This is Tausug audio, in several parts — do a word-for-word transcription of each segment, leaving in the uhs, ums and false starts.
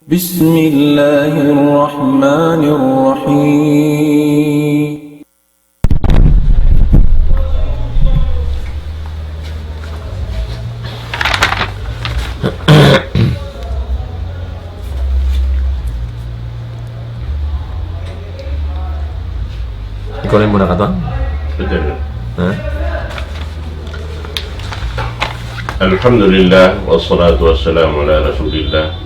بسم الله الرحمن الرحيم. Ikaw na yung muna, Katuan? Betul. Ha? الحمد لله والصلاة والسلام على رسول الله.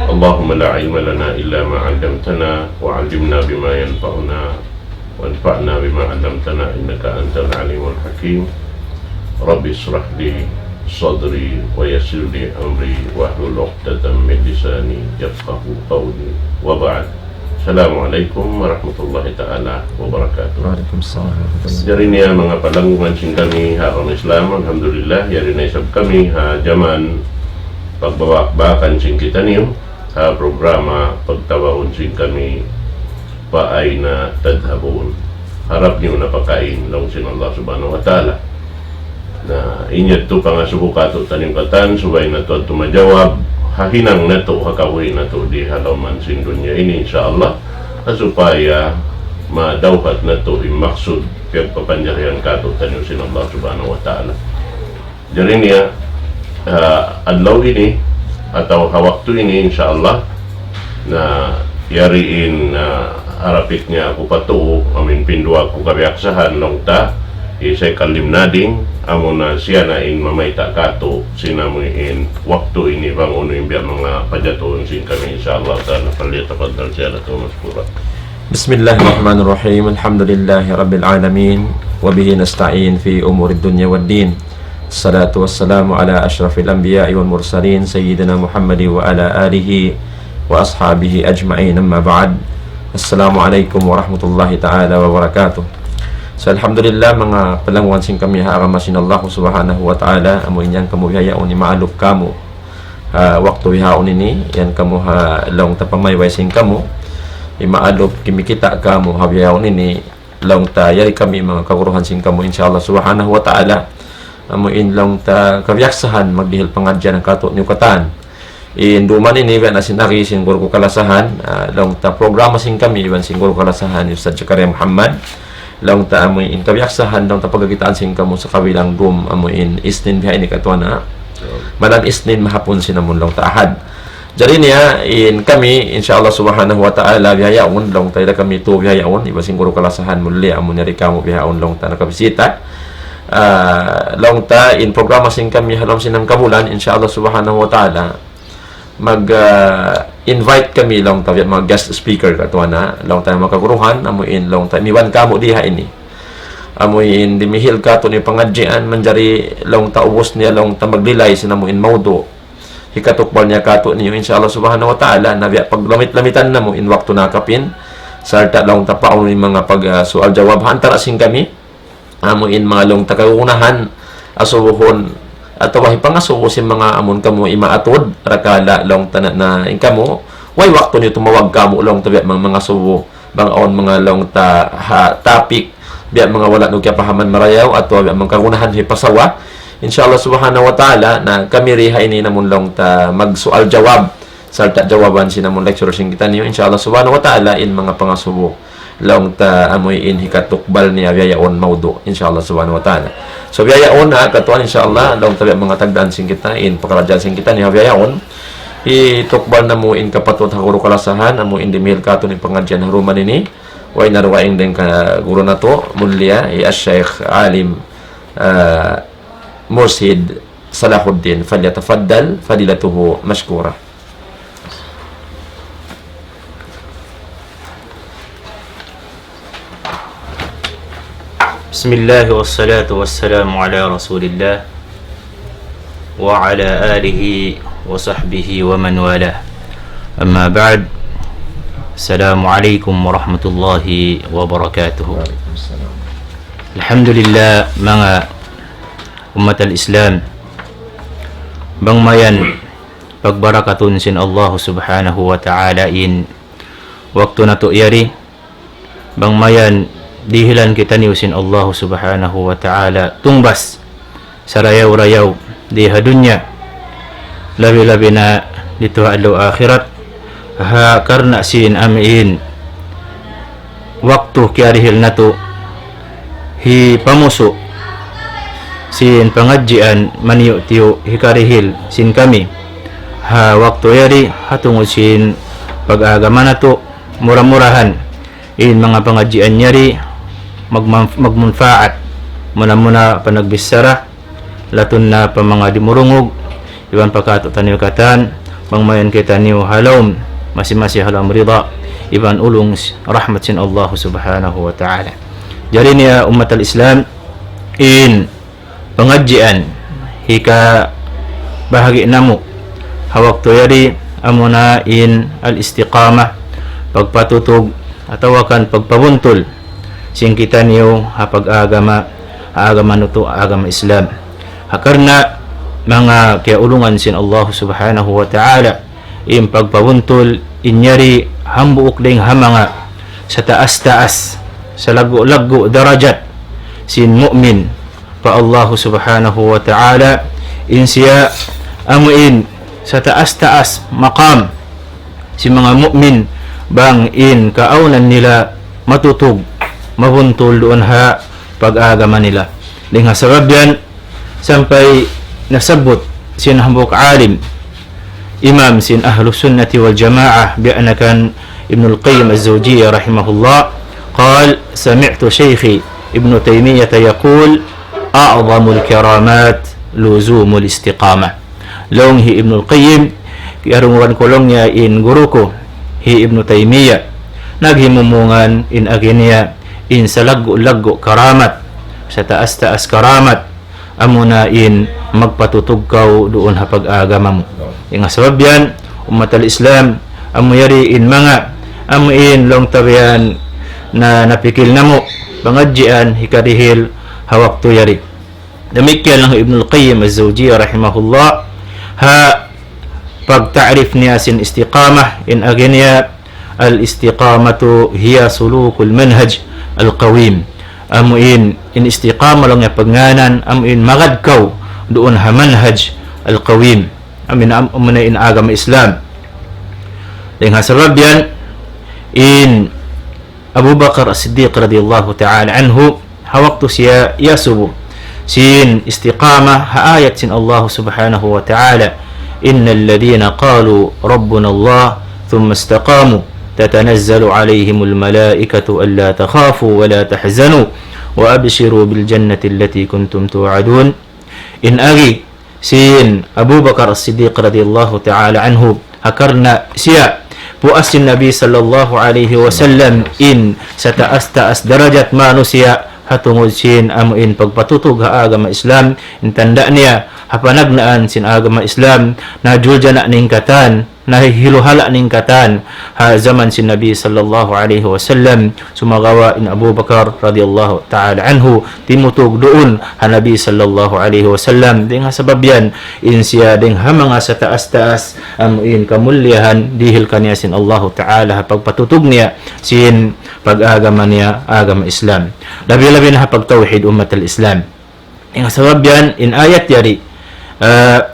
اللهم لا علم لنا إلا ما علمتنا وعلمنا بما ينفعنا وانفعنا بما علمتنا إنك أنت العليم الحكيم. رب اشرح لي صدري ويسر لي أمري واحلل عقدة من لساني يفقهوا قولي. وبعد. السلام عليكم ورحمة الله تعالى وبركاته. Waalaikumsalam. Jari niya manga palanggungan sin kami ha agama Islam, alhamdulillah, yari na isab kami ha jaman pagbabak-bakan sin kitaniyu, ha programa pagtawagun sin kami, فأين تذهبون. Harap niyu na pa kain, laung sin Allah Subhanahu wa Ta'ala. Na, in yadtu pangasubu katu'taniyu katan, subay natu' yadtu majawab, ha hinang natu', ha kabuhi' natu', di ha lawm sin dunya ini, insya Allah, ha supaya madawhat natu' in maksud, piyagpapanjarihan katu'taniyu sin Allah Subhanahu wa Ta'ala. Jari niya, ah, adlaw ini, atawa ha waktu ini, insya Allah, na yari in, ah, harapit niya aku pa tuu, amu in pinduwa ku kabiyaksahan, laung ta, hi Sheikh Alim Nading, amuna siya na in mamayta' katu', sin amu in waktu ini bang unu in biya' manga pajatuhun sin kami, insya Allah ta'ala, فليتفضل زيارته مشكورا. بسم الله الرحمن الرحيم. الحمد لله رب العالمين، وبه نستعين في أمور الدنيا والدين. الصلاة والسلام على أشرف الأنبياء والمرسلين سيدنا محمد وعلى آله وأصحابه أجمعين، أما بعد. السلام عليكم ورحمة الله تعالى وبركاته. So, alhamdulillah, manga palanggungan sin kami ha agama sin Allah Subhanahu wa Ta'ala, amu in yan kamu bihaun imaalup kamu ha waktu bihaun ini, yan kamu ha laung ta pamaybay sin kamu, imaalup kimikita' kamu ha bihaun ini, laung ta yari kami manga kaguruhan sin kamu, insya Allah Subhanahu wa Ta'ala. Amu in laung ta kabiyaksahan magdihil pangadjian katu'niyu katan. In duman ini biya' na sin agi sin guru ku kalasahan, ah, laung ta programa sin kami iban sin guru kalasahan Ustadz Zakaria Muhammad. Laung ta amu in kabiyaksahan, laung ta pagkakitaan sin kamu sakabilang dum amu in Isnin biha ini katuan, ha. Malam Isnin mahapun sin amun laung ta Ahad. Jari niya, in kami, insya Allah Subhanahu wa Ta'ala, bihaun, laung ta ila kami tu bihaun, iban sin guru kalasahan mulliya, amu in yari kamu bihaun, laung ta nakabisita. Ah, laung ta, in programa sin kami, ha lawm sin hangkabulan, insya Allah Subhanahu wa Ta'ala, mag, ah, invite kami, laung ta, biya' manga guest speaker, katuan, ha, laung ta manga kaguruhan, amu in, laung ta, imiban kamu di ha ini. Amu in dimihil katu'niyu pangadjian, manjari, laung ta, ubus niya, laung ta, maglilay sin amu in mawdu'. Hikatukbal niya katu'niyu, insya Allah Subhanahu wa Ta'ala, na biya' paglamit-lamitan namu' in waktu nakapin, sarta' laung ta pa unu in manga pag, ah, sual jawab ha antara sin kami, amu in manga laung ta kagunahan, asubuhun, atawa hipangasubu sin manga amun kamu imaatud, rakala' laung ta na, na in kamu, way waktu niyu tumawag kamu laung ta biya' manga, mangasubu, bang awn manga laung ta ha topic, biya' manga wala' niyu kiyapahaman marayaw, atawa biya' manga kagunahan hipasawa. Insya Allah Subhanahu wa Ta'ala, na kami di ha ini namun laung ta magsual jawab, sarta' jawaban sin amun lecturer sin kitaniyu. Insya Allah Subhanahu wa Ta'ala, in manga pangasubu laung ta amu in hikatukbal niya bihaun mawdu'. Insya Allah Subhanahu wa Ta'ala. So bihaun, ha, katuan, insya Allah, laung ta biya' manga tagdahan sin kita, in pakaradjaan sin kitaniyu bihaun. Hitukbal namu' in kapatut ha guru kalasahan, amu in dimihil katu'niyu pangadjian ha duman ini. Way na dugaing dayn ha guru natu', mulliya, hi Sheikh Alim, ah, Murshid Salahuddin. فليتفضل فضيلته مشكورا. بسم الله والصلاة والسلام على رسول الله وعلى آله وصحبه ومن والاه. أما بعد. السلام عليكم ورحمة الله وبركاته. الحمد لله, manga ummat al-Islam. Bang mayan pagbarakatun sin Allah Subhanahu wa Ta'ala in waktu natu' yari, bang mayan dihilan kitaniyu sin Allah Subhanahu wa Ta'ala tungbas sarayaw-rayaw di ha dunya, labi-labi na didtu ha adlaw akhirat. Ha karna' sin amu in waktu kiyarihil natu' hipamusu' sin pangadjian maniyu'-tiyu' hikarihil sin kami ha waktu yari ha tungud sin pag-agama natu'. Mura-murahan in manga pangadjian yari magmanf-, magmunfaat, muna-muna pa nagbichara, latun na pa manga dimurungug, iban pa katu'taniyu katan, bang mayan kitaniyu ha lawm, masi-masi ha lawm rida iban ulung s-, rahmat sin Allah Subhanahu wa Ta'ala. Jari niya ummat al-Islam, in pangadjian hikabahagi' namu' ha waktu yari amuna in al-istiqamah, pagpatutug atawa kan pagpabuntul sin kitaniyu ha pag-agama, ha agama natu', agama Islam. Ha karna' manga kiyaulungan sin Allah Subhanahu wa Ta'ala, in pagpabuntul in yari hambuuk dayn ha manga sataas-taas, salaggu'-laggu' darajat sin mu'min pa Allah Subhanahu wa Ta'ala, in siya amu in sataas-taas maqam sin manga mu'min, bang in kaawnan nila matutug, mabuntul duun ha pag-agama nila. Dayn ha sabab yan, sampay nasabbut sin hambuuk alim, imam sin Ahlus Sunnati wal Jamaah, biya' na kan Ibnul Qayyim Az-Zawjiyyah rahimahullah, قال: سمعت شيخي ابن تيمية يقول: أعظم الكرامات لزوم الاستقامة. Laung hi Ibnul Qayyim, kiyarungugan ku laung niya in guru ku, hi Ibnu Taymiyyah, naghimumungan in agi niya, in salaggu'-laggu' karamat, sataas-taas karamat, amuna in magpatutug kaw duun ha pag-agama mu. Dayn ha sabab yan, ummat al-Islam, amu yari in manga, amu in laung ta biya' na napikil namu', pangadjian hikarihil ha waktu yari. Damikkiyan laung hi Ibnul Qayyim Az-Zawjiyyah rahimahullah, ha pagta'rif niya sin istiqamah, in agi niya, الاستقامة هي سلوك المنهج القويم. Amu in, in istiqamah laung niya pagngānan, amu in magad kaw duun ha manhaj al-qawim. Amu in, am-, amu na in agama Islam. Dayn ha sabab yan, in Abu Bakar As-Siddiq radiyallahu ta'ala anhu, ha waktu siya iyasubu sin istiqamah ha ayat sin Allah Subhanahu wa Ta'ala, إن الذين قالوا ربنا الله ثم استقاموا تتنزل عليهم الملائكة ألا تخافوا ولا تحزنوا وأبشروا بالجنة التي كنتم توعدون. In agi sin Abu Bakar As-Siddiq radiyallahu ta'ala anhu, ha karna' siya puas sin Nabi sallallahu alayhi wasallam in sataas-taas darajat manusiya' ha tungud sin amu in pagpatutug ha agama Islam, in tanda' niya ha panagnaan sin agama Islam, najuljana' na in katan, nahiluhala' na in katan ha jaman sin Nabi sallallahu alayhi wasallam, sumagawa' in Abu Bakar radiyallahu ta'ala anhu timutug duun ha Nabi sallallahu alayhi wasallam. Dayn ha sabab yan, in siya dayn ha manga sataas-taas amu in kamulliyahan dihil kaniya sin Allahu Ta'ala ha pagpatutug niya sin pag-agama niya, agama Islam. Labi-labi na ha pagtawhid ummat al-Islam. Dayn ha sabab yan, in ayat yari, ah,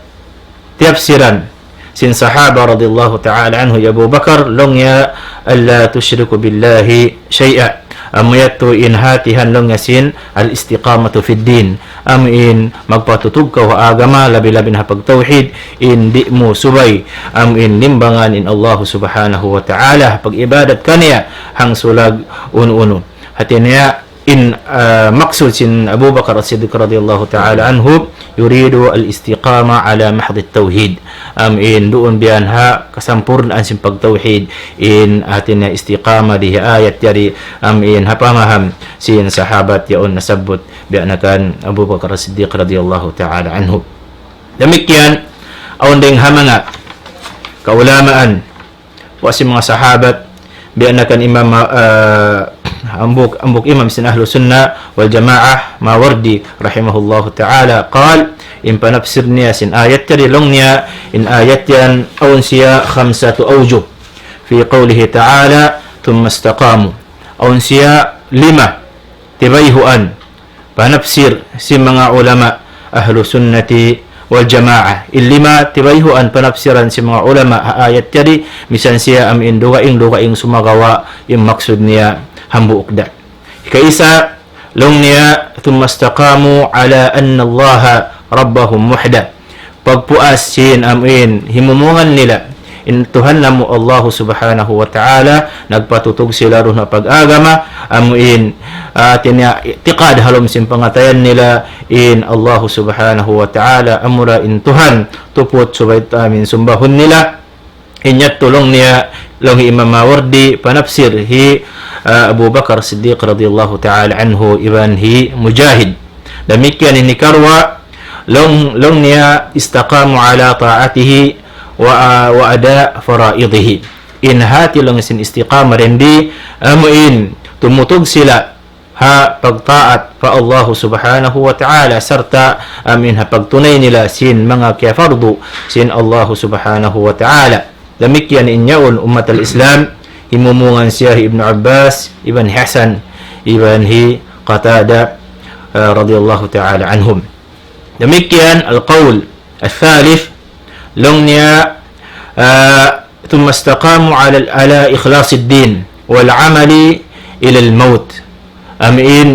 tiyapsiran sin sahaba radiyallahu ta'ala anhu hi Abu Bakar, laung niya, ألا تشركوا بالله شيئا. Amu yadtu in hātihan laung niya sin al-istiqamatu fid din. Amu in magpatutug kaw ha agama, labi-labi na ha pagtawhid, in di' mu subay, amu in limbangan in Allah Subhanahu wa Ta'ala, pag-ibadat kaniya, hangsulag unu-unu. Hāti niya, in, ah, maksud sin Abu Bakar As-Siddiq radiyallahu ta'ala anhu, يريد الاستقامة على محض التوحيد. Amu in duun biya' ha kasampurnaan sin pagtawhid, in hāti niya istiqamah di ha ayat yari, amu in ha pamaham sin sahabat yaun nasabbut biya' na kan Abu Bakar As-Siddiq radiyallahu ta'ala anhu. Damikkiyan, awn dayn ha manga kaulamaan, puas sin manga sahabat, biya' na kan Imam, ah, hambuuk, hambuuk imam sin Ahlus Sunnah wal Jamaah, Mawardi rahimahullahu ta'ala, قال, in panapsir niya sin ayat yari, laung niya, in ayat yan awn siya خمسة أوجه في قوله تعالى ثم استقاموا. Awn siya lima tibayhuan panapsir sin manga ulama Ahlus Sunnati والجماعة. In lima tibayhuan panapsiran sin manga ulama ha ayat yari, misan siya amu in dugaing-dugaing sumagawa' in maksud niya hambuuk da. Hikaisa, laung niya, ثم استقاموا على أن الله ربهم وحده. Pagpuas sin amu in himumungan nila in Tuhan namu' Allahu Subhanahu wa Ta'ala, nagpatutug sila duun ha pag-agama, amu in, ah, hati niya i'tiqad ha lawm sin pangatayan nila in Allahu Subhanahu wa Ta'ala, amura in Tuhan, tuput subay amu in sumbahun nila. In yadtu laung niya, laung hi Imam Mawardi, panapsir hi, ah, Abu Bakar Siddiq radiyallahu ta'ala anhu, iban hi Mujahid. Damikkiyan in hikaruwa, laung, laung niya, استقاموا على طاعته و، وأداء فرائضه. In hati laung sin istiqamah dindi, amu in tumutug sila ha pagtaat pa Allahu Subhanahu wa Ta'ala, sarta' amu in ha pagtunay nila sin manga kiyapardu sin Allahu Subhanahu wa Ta'ala. Damikkiyan in yaun ummat al-Islam, himumungan siya hi Ibnu Abbas, iban Hasan, iban hi Qatada, ah, radiyallahu ta'ala anhum. Damikkiyan القول الثالث, laung niya, ah, ثم استقاموا على، على إخلاص الدين والعمل إلى الموت. Amu in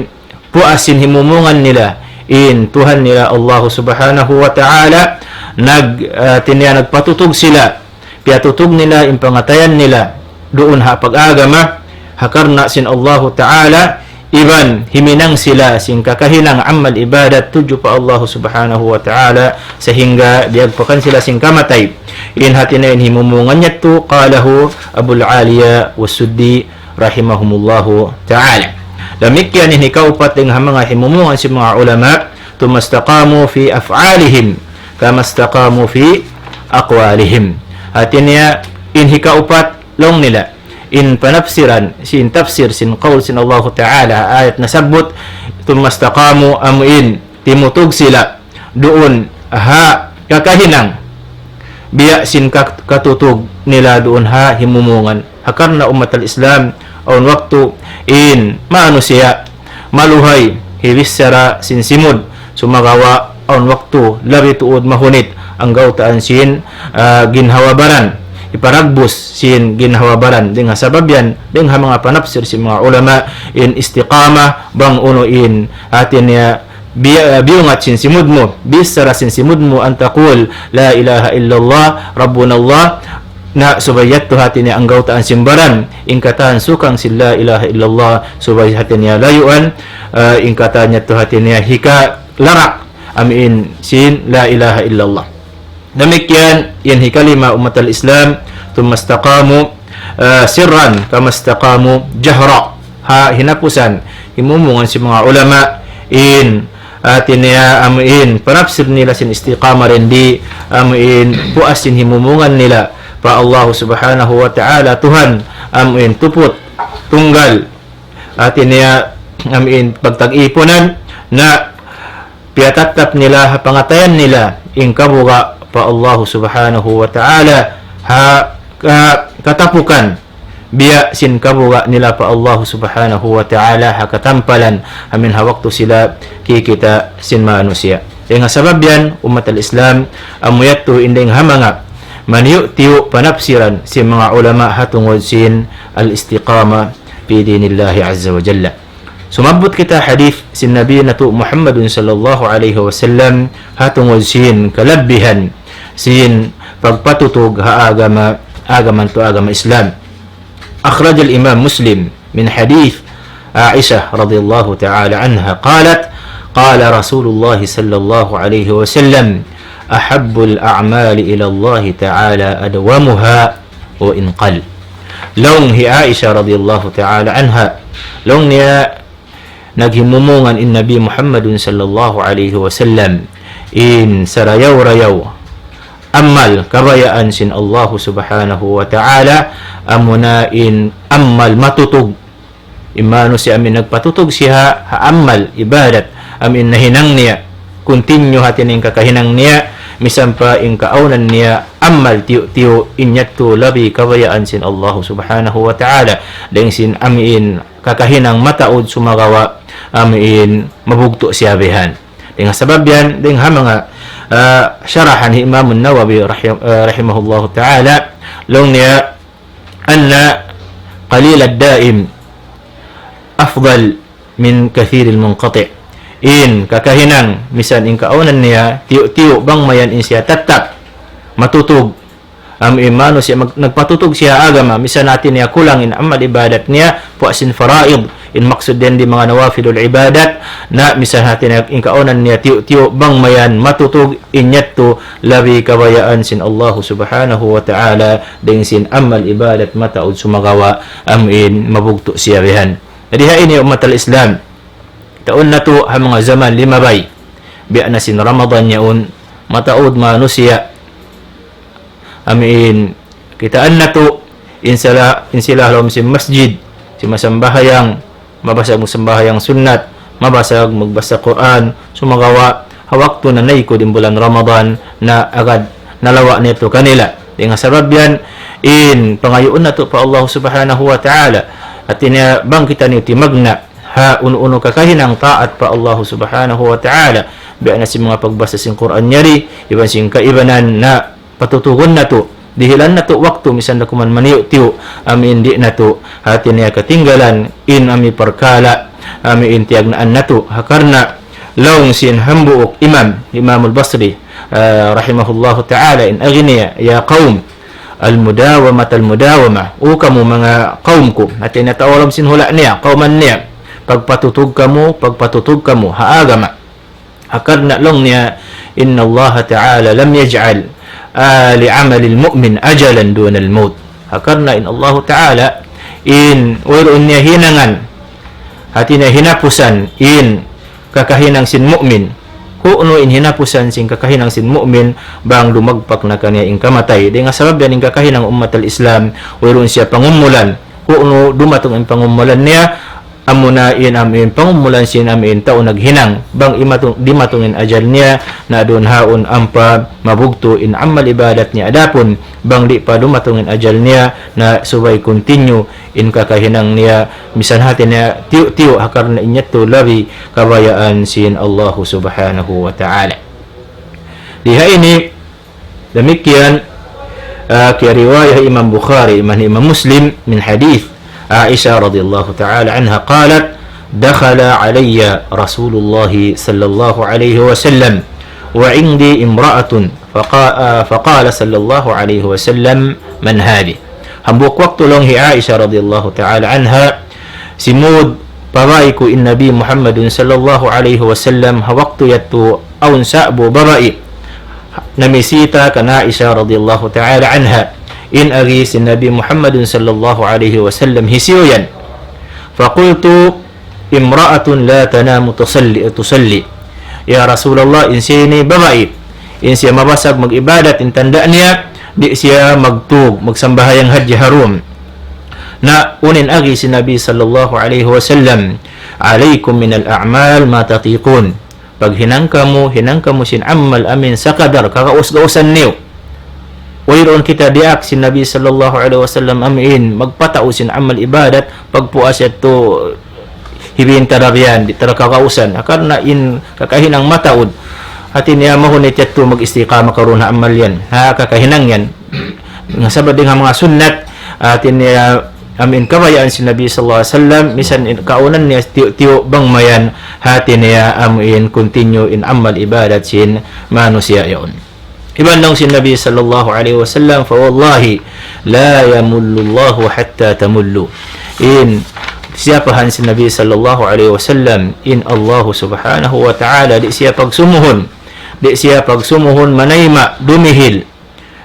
puas sin himumungan nila in Tuhan nila Allahu Subhanahu wa Ta'ala, nag, ah, hati niya nagpatutug sila, piyatutug nila in pangatayan nila duun ha pag-agama, ha karna' sin Allahu Ta'ala, iban himinang sila sin kakahinang amal ibadat tudju pa Allahu Subhanahu wa Ta'ala, sahingga diyagpakan sila sin kamatay. In hati niya in himumungan yadtu, قاله أبو العالية والسدي رحمهم الله تعالى. Damikkiyan in hikaupat dayn ha manga himumungan sin manga ulama, ثم استقاموا في أفعالهم كما استقاموا في أقوالهم. Hati niya, in hikaupat laung nila, in panapsiran, sin tafsir, sin qawl, sin Allahu Ta'ala, ayat nasabbut, ثم استقاموا, amu in timutug sila duun ha kakahinang, biya' sin kat-, katutug nila duun ha himumungan. Ha karna' ummat al-Islam, awn waktu in manusiya' maluhay hibichara sin simud, sumagawa' awn waktu labi tuud mahunit anggawtaan sin, ah, ginhawa-baran, hiparagbus sin ginhawa-baran. Dayn ha sabab yan, dayn ha manga panapsir sin manga ulama, in istiqamah, bang unu in hati niya bi-, biyungat sin simud mu, bichara sin simud mu, أن تقول لا إله إلا الله ربنا الله, na subay yadtu hati niya anggawtaan sin baran, in katan sukang sin لا إله إلا الله, subay hati niya layuan, ah, in katan yadtu hati niya hikalarak, amu in sin لا إله إلا الله. Damikkiyan, yan hikalima ummat al-Islam, ثم استقاموا, ah, سرا كما استقاموا جهرا. Ha hinapusan, himumungan sin manga ulama, in, hati niya amu in, panapsir nila sin istiqamah dindi, amu in, puas sin himumungan nila pa Allahu Subhanahu wa Ta'ala, Tuhan, amu in, tuput, tunggal, hati niya, amu in, pagtag-ipunan, na piyatattap nila ha pangatayan nila in kabuga' pa Allahu Subhanahu wa Ta'ala ha ka-, katapukan, biya' sin kabuga' nila pa Allahu Subhanahu wa Ta'ala ha katampalan, amu in ha waktu sila kikita' sin manusiya'. Dayn ha sabab yan, ummat al-Islam, amu yadtu in dayn ha manga maniyu'-tiyu' panapsiran sin manga ulama ha tungud sin al-istiqamah fi dinillahi azza wa jalla. Sumabbut kita hadith sin Nabi natu' Muhammadun sallallahu alayhi wasallam ha tungud sin kalabbihan sin pagpatutug ha agama, agama natu' agama Islam. أخرج الإمام مسلم من حديث عائشة رضي الله تعالى عنها قالت: قال رسول الله صلى الله عليه وسلم: أحب الأعمال إلى الله تعالى أدومها وإن قل. Laung hi Aisha radiyallahu ta'ala anha, laung niya naghimumungan in Nabi Muhammadun sallallahu alayhi wasallam in sarayaw-rayaw amal kabayaan sin Allahu Subhanahu wa Ta'ala, amuna in amal matutug. In manusiya' amu in nagpatutug siya ha amal ibadat, amu in nahinang niya, continue hati niya in kakahinang niya, misan pa in kaawnan niya amal tiyu'-tiyu', in yadtu labi kabayaan sin Allahu Subhanahu wa Ta'ala, dayn sin amu in kakahinang mataud sumagawa' amu in mabugtu' siya bihan. Dayn ha sabab yan, dayn ha manga, ah, sharahan hi Imam Nawawi rahim-, ah, rahimahullahu ta'ala, laung niya, أن قليل الدائم أفضل من كثير المنقطع. In kakahinang, misan in kaunan niya, tiyu'-tiyu' bang mayan in siya tattap, matutug. Amu in manusiya' mag-, nagpatutug siya agama, misan hati niya kulang in amal ibadat niya, puas sin faraid, in maksud dayn di manga nawafilul ibadat, na misan hati niya in kaunan niya tiyu'-tiyu' bang mayan matutug, in yadtu labi kabayaan sin Allahu Subhanahu wa Ta'ala dayn sin amal ibadat mataud sumagawa' amu in mabugtu' siya bihan. Jadi ha ini ummat al-Islam, taud natu' ha manga jaman limabay, biya' na sin Ramadan yaun, mataud manusiya', amu in kitaan natu', in sila, in sila ha lawm sin masjid, sin masambahayang, mabasag magsambahayang sunnat, mabasag magbasa Qur'an, sumagawa' ha waktu na naikud in bulan Ramadan, na agad nalawa' na yadtu kanila. Dayn ha sabab yan, in pangayuun natu' pa Allah Subhanahu wa Ta'ala, hati niya bang kitaniyu timagna' ha unu-unu kakahinang taat pa Allah Subhanahu wa Ta'ala, biya' na sin manga pagbasa sin Qur'an yari, iban sin kaibanan na patutugun natu', dihilan natu' waktu, misan da kuman maniyu'-tiyu', amu in di' natu', hati niya katinggalan, in amu in parkala', amu in tiyagnaan natu', ha karna' laung sin hambuuk imam, Imamul Basri, ah, rahimahullahu ta'ala, in agi niya, يا قوم المداومة المداومة. O kamu manga kawm ku, hati niya tau ha lawm sin hula' niya, kawman niya, pagpatutug kamu, pagpatutug kamu, ha agama. Ha karna' laung niya, إن الله تعالى لم يجعل لعمل المؤمن أجلا دون الموت. Ha karna' in Allahu Ta'ala, in wayruun niya hinangan, hati niya hinapusan, in kakahinang sin mu'min. Kunu' in hinapusan sin kakahinang sin mu'min, bang lumagpak na kaniya in kamatay. Dayn ha sabab yan in kakahinang ummat al-Islam, wayruun siya pangumulan. Kunu' dumatung in pangumulan niya, amuna in amu in pangumulan sin amu in tau naghinang. Bang imatung, dimatung in ajal niya, na duun haun ampa mabugtu' in amal ibadat niya. Adapun bang di' pa dumatung in ajal niya, na subay continue in kakahinang niya, misan hati niya tiyu'-tiyu', ha karna' in yadtu labi kabayaan sin Allahu Subhanahu wa Ta'ala. Di ha ini, damikkiyan, ah, kiyariwayat Imam Bukhari, iban Imam Muslim, min hadith Aisha radiyallahu ta'ala anha qalat, دخل علي رسول الله صلى الله عليه وسلم وعندي امرأة فقا-، آه، فقال صلى الله عليه وسلم: من هذه؟ Hambuuk waktu laung hi Aisha radiyallahu ta'ala anha, simud pa bāy ku in Nabi Muhammadun sallallahu alayhi wasallam ha waktu yadtu awn sa'bu babai. Namisita kan Aisha radiyallahu ta'ala anha. In agi sin Nabi Muhammadun sallallahu alayhi wasallam hisiyu yan. فقلت: امرأة لا تنام تصلي، تصلي. Ya Rasulullah, in siya ini babai. In siya mabasag mag-ibadat, in tanda' niya, di' siya magtug, magsambahayang hadja ha dum. Na unu in agi sin Nabi sallallahu alayhi wasallam, عليكم من الأعمال ما تطيقون. Paghinang kamu, hinang kamu sin amal amu in sakadar kagaus-gausan niyu. Wayruun kita diyaak sin Nabi sallallahu alayhi wasallam amu in magpatau sin amal ibadat, pagpuas yadtu hibin tarabiyan, di' tara kagausan. Karna' in kakahinang mataud. Hati niya mahunit yadtu mag-istiqamah karuun ha amal yan. Ha kakahinang yan. Nga sabab dayn ha manga sunnat, hati niya amu in kabayaan sin Nabi sallallahu alayhi wasallam, misan in kaunan niya tiyu'-tiyu' bang mayan, hati niya amu in continue in amal ibadat sin manusiya' yaun. Iban laung sin Nabi sallallahu alayhi wasallam, فوالله لا يمل الله حتى تملوا. In siyapahan sin Nabi sallallahu alayhi wasallam, in Allah subhanahu wa ta'ala, di' siya pagsumuhun, di' siya pagsumuhun manayma', dumihil,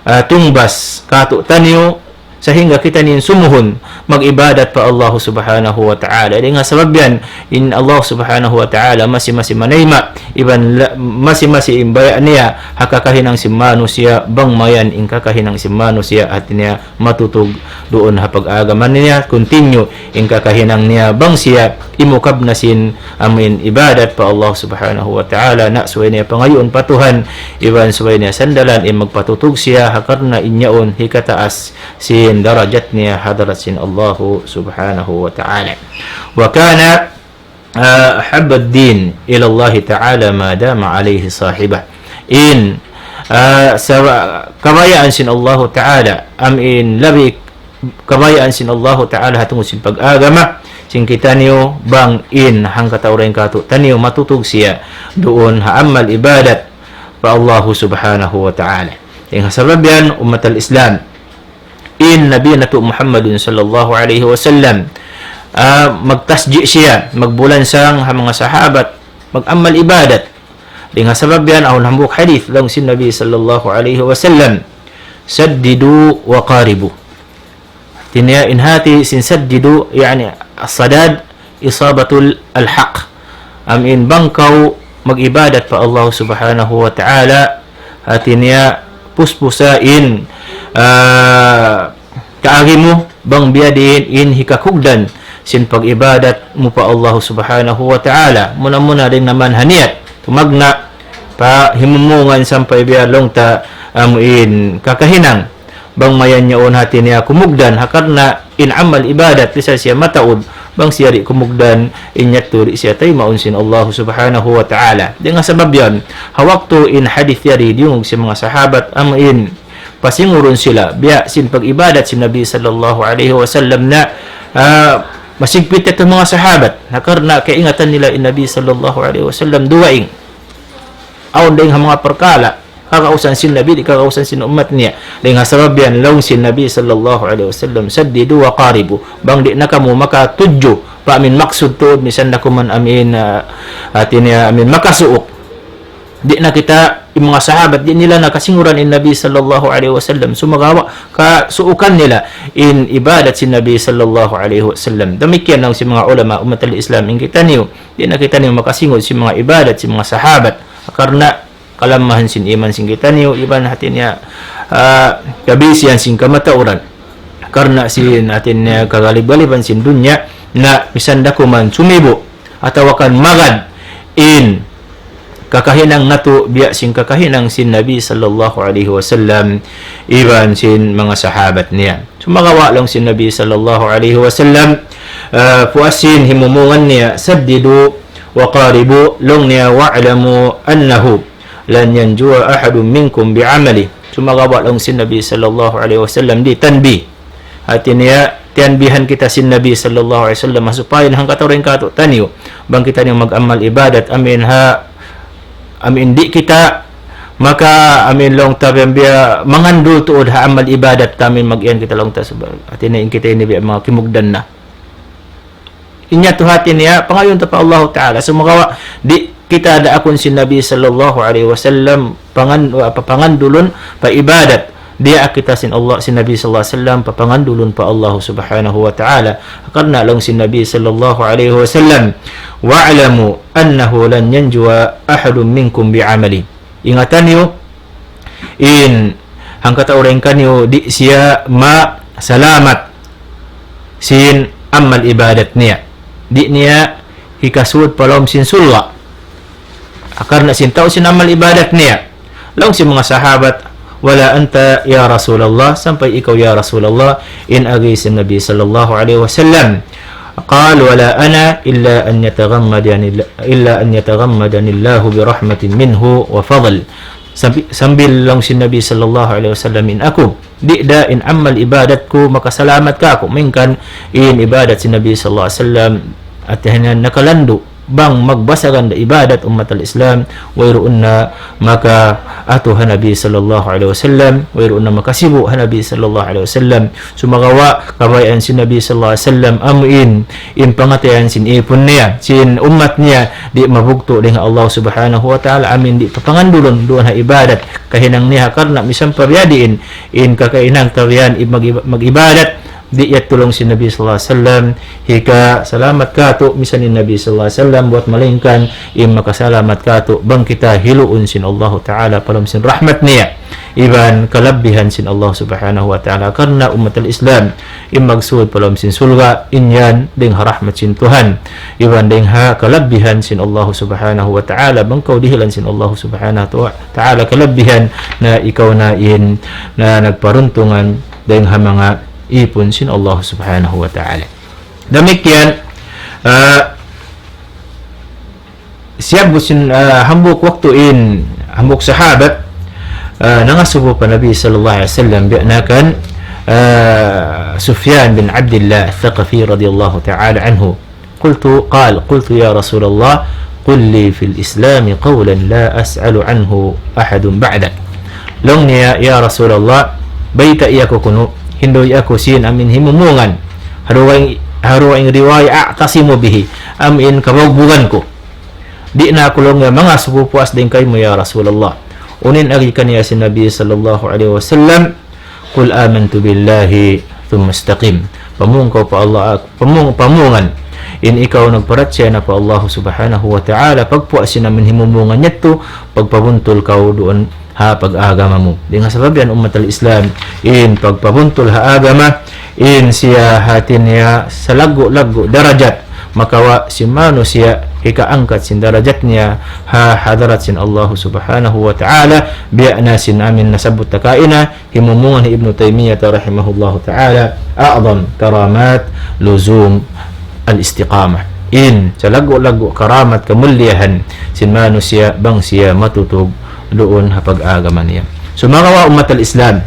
ah, tungbas, kātu'niyu, sahingga kitaniyu in sumuhun mag-ibadat pa Allah subhanahu wa ta'ala. Dayn ha sabab yan, in Allah subhanahu wa ta'ala masi-masi manayma', iban la-, masi-masi in baya' niya, ha kakahinang sin manusiya', bang mayan in kakahinang sin manusiya', hati niya matutug duun ha pag-agama niya, continue in kakahinang niya, bang siya imukab na sin amu in ibadat pa Allah subhanahu wa ta'ala, na subay niya pangayuun pa Tuhan, iban subay niya sandalan in magpatutug siya, ha karna' in yaun hikataas sin darajat niya ha hadarat sin Allahu subhanahu wa ta'ala. وكان ah, أحب الدين إلى الله تعالى ما دام عليه صاحبه. In, ah, sa-, kabayaan sin Allahu Ta'ala, amu in labi kabayaan sin Allahu Ta'ala ha tungud sin pag-agama sin kitaniyu, bang in hangkatau dayn kātu'niyu matutug siya duun ha amal ibadat pa Allahu Subhanahu wa Ta'ala. Dayn ha sabab yan, ummatal Islam, in Nabi natu' Muhammadun sallallahu alayhi wasallam, ah, magtasji' siya, magbulansang ha manga sahabat mag-amal ibadat. Dayn ha sabab yan, awn hambuuk hadith laung sin Nabi sallallahu alayhi wasallam, سددوا وقاربوا. Hāti niya in hāti sin saddidu, yani, as-sadad, isabatul al-haq. Amu in bang kaw mag-ibadat pa Allah Subhanahu wa Ta'ala, hāti niya puspusa in, ah, kaagi mu, bang biyadiin in hikakugdan sin pag-ibadat mu pa Allah Subhanahu wa Ta'ala. Muna-muna dayn naman ha niyat, tumagna' pa himumungan sampay biya' laung ta amu in kakahinang. Bang mayan yaun hāti niya kumugdan, ha karna' in amal ibadat, di' sa siya mataud, bang siya di' kumugdan, in yadtu di' siya taymaun sin Allah Subhanahu wa Ta'ala. Dayn ha sabab yan, ha waktu in hadith yari diyungug sin manga sahabat, amu in pasingurun sila, biya' sin pag-ibadat sin Nabi sallallahu alayhi wasallam na, ah, masigpit yadtu manga sahabat, ha karna' kaingatan nila in Nabi sallallahu alayhi wasallam dugaing. Awn dayn ha manga parkala', kagausan sin Nabi, di' kagausan sin ummat niya. Dayn ha sabab yan, laung sin Nabi sallallahu alayhi wasallam, سددوا وقاربوا. Bang di' na kamu makatudju pa amu in maksud tuud, misan da kuman amu in, ah, hāti niya amu in makasuuk. Di' na kita, in manga sahabat, di' nila na kasinguran in Nabi sallallahu alayhi wasallam. Sumagawa', kasuukan nila in ibadat sin Nabi sallallahu alayhi wasallam. Damikkiyan laung sin manga ulama, ummatal Islam, in kitaniyu, di' na kitaniyu makasingud sin manga ibadat sin manga sahabat. Karna' kalamahan sin iman sin kitaniyu, iban hāti niya, ah, kabisihan sin kamatauran. Karna' sin hāti niya kagalib-galiban sin dunya, na misan da kuman sumibu', atawa kan magad in kakahinang natu', biya' sin kakahinang sin Nabi sallallahu alayhi wasallam, iban sin manga sahabat niya. Sumagawa' laung sin Nabi sallallahu alayhi wasallam, ah, puas sin himumungan niya, سددوا وقاربوا, laung niya, واعلموا أنه لن ينجو أحد منكم بعمله. Sumagawa' laung sin Nabi sallallahu alayhi wasallam di' tanbih. Hāti niya, tiyanbihan kita sin Nabi sallallahu alayhi wasallam, supaya hangkatau dayn kātu'niyu, bang kitaniyu mag-amal ibadat, amu in ha, amu in di' kita maka, amu in laung ta biya' mangandul tuud ha amal ibadat ta, amu in mag-iyan kita laung ta subay. Hāti niya in kita ini biya' manga kimugdan na. In yadtu hāti niya, pangayuun ta pa Allahu Ta'ala. Sumagawa', di' kita daakun sin Nabi sallallahu alayhi wasallam, pangan-, apa, pangandulun pa ibadat. Diyaak kita sin Allah, sin Nabi sallallahu alayhi wasallam, papangandulun pa Allah Subhanahu wa Ta'ala. Karna' laung sin Nabi sallallahu alayhi wasallam, واعلموا أنه لن ينجو أحد منكم بعمله. Ingataniyu, in hangkatau dayn kaniyu di' siya masalamat sin amal ibadat niya. Di' niya hikasud pa lawm sin surga'. Karna' sin tau sin amal ibadat niya. Laung sin manga sahabat, ولا أنت يا رسول الله, sampay ikaw ya Rasulullah, in agi sin Nabi sallallahu alayhi wasallam. قال: ولا أنا إلا أن يتغمدني، إلا أن يتغمدني الله برحمة منه وفضل. Sambi-, sambil laung sin Nabi sallallahu alayhi wasallam in aku, di' da in amal ibadat ku makasalamat kāku', mingkan in ibadat sin Nabi sallallahu alayhi wasallam, hāti niya nakalandu', bang magbasagan da ibadat ummatal Islam, wayruun na makaatu ha Nabi sallallahu alayhi wasallam, wayruun na makasibu' ha Nabi sallallahu alayhi wasallam. Sumagawa', kabayaan sin Nabi sallallahu alayhi wasallam, amu in, in pangatayan sin ipun niya, sin ummat niya, di' mabugtu' dayn ha Allah Subhanahu wa Ta'ala, amu in di' papangandulun duun ha ibadat kahinang niya, karna' misan pa biyadiin, in kakahinang ta biya' yan, mag-, mag-ibadat, di' yadtu laung sin Nabi sallallahu alayhi wasallam hikasalamat kātu', misan in Nabi sallallahu alayhi wasallam, buwat malaingkan in makasalamat kātu', bang kita hiluun sin Allahu Ta'ala pa lawm sin rahmat niya, iban kalabihan sin Allah Subhanahu wa Ta'ala. Karna' ummatal Islam, in magsud pa lawm sin surga', in yan dayn ha rahmat sin Tuhan, iban dayn ha kalabihan sin Allah Subhanahu wa Ta'ala, bang kaw dihilan sin Allah Subhanahu wa Ta'ala kalabihan, na ikaw na in, na nagparuntungan dayn ha manga ipun sin Allah Subhanahu wa Ta'ala. Damikkiyan, ah, siyabut sin, ah, hambuuk waktu in, hambuuk sahabat, ah, nangasubu pa Nabi sallallahu alayhi wasallam, biya' na kan, ah, Sufyan bin Abdullah Al-Thaqafi radiyallahu ta'ala anhu. قلت، قال، قلت يا رسول الله، قل لي في الإسلام قولا لا أسأل عنه أحد بعدك. Laung niya, "Ya Rasulullah, baytai aku kunu', hindu' aku sin amin himumungan. Ha dugaing, ha dugaing riwaya أعتصم به, amin kabugbugan ku. Di' na aku laung niya mangasubu puas dayn kaymu ya Rasulullah." Unu in agi kaniya sin Nabi sallallahu alayhi wasallam, قل آمنت بالله ثم استقم. Pamung kaw pa Allah, pamung, pamungan. In ikaw nagparachaya na pa Allah subhanahu wa ta'ala, pagpuas sin amin himumungan yadtu, pagpabuntul kaw duun ha pag-agama mu. Dayn ha sabab yan ummat al-Islam, in pagpabuntul ha agama, in siya hati niya salaggu'-laggu' darajat, makawa' sin manusiya' hikaangkat sin darajat niya ha hadarat sin Allah subhanahu wa ta'ala, biya' na sin amin nasabbut ta kaina, himumungan hi Ibnu Taymiyyah rahimahullahu ta'ala, أعظم كرامات لزوم الاستقامة. In salaggu'-laggu' karamat kamuliyahan sin manusiya' bang siya matutug duun ha pag-agama niya. Sumagawa' ummat al-Islam,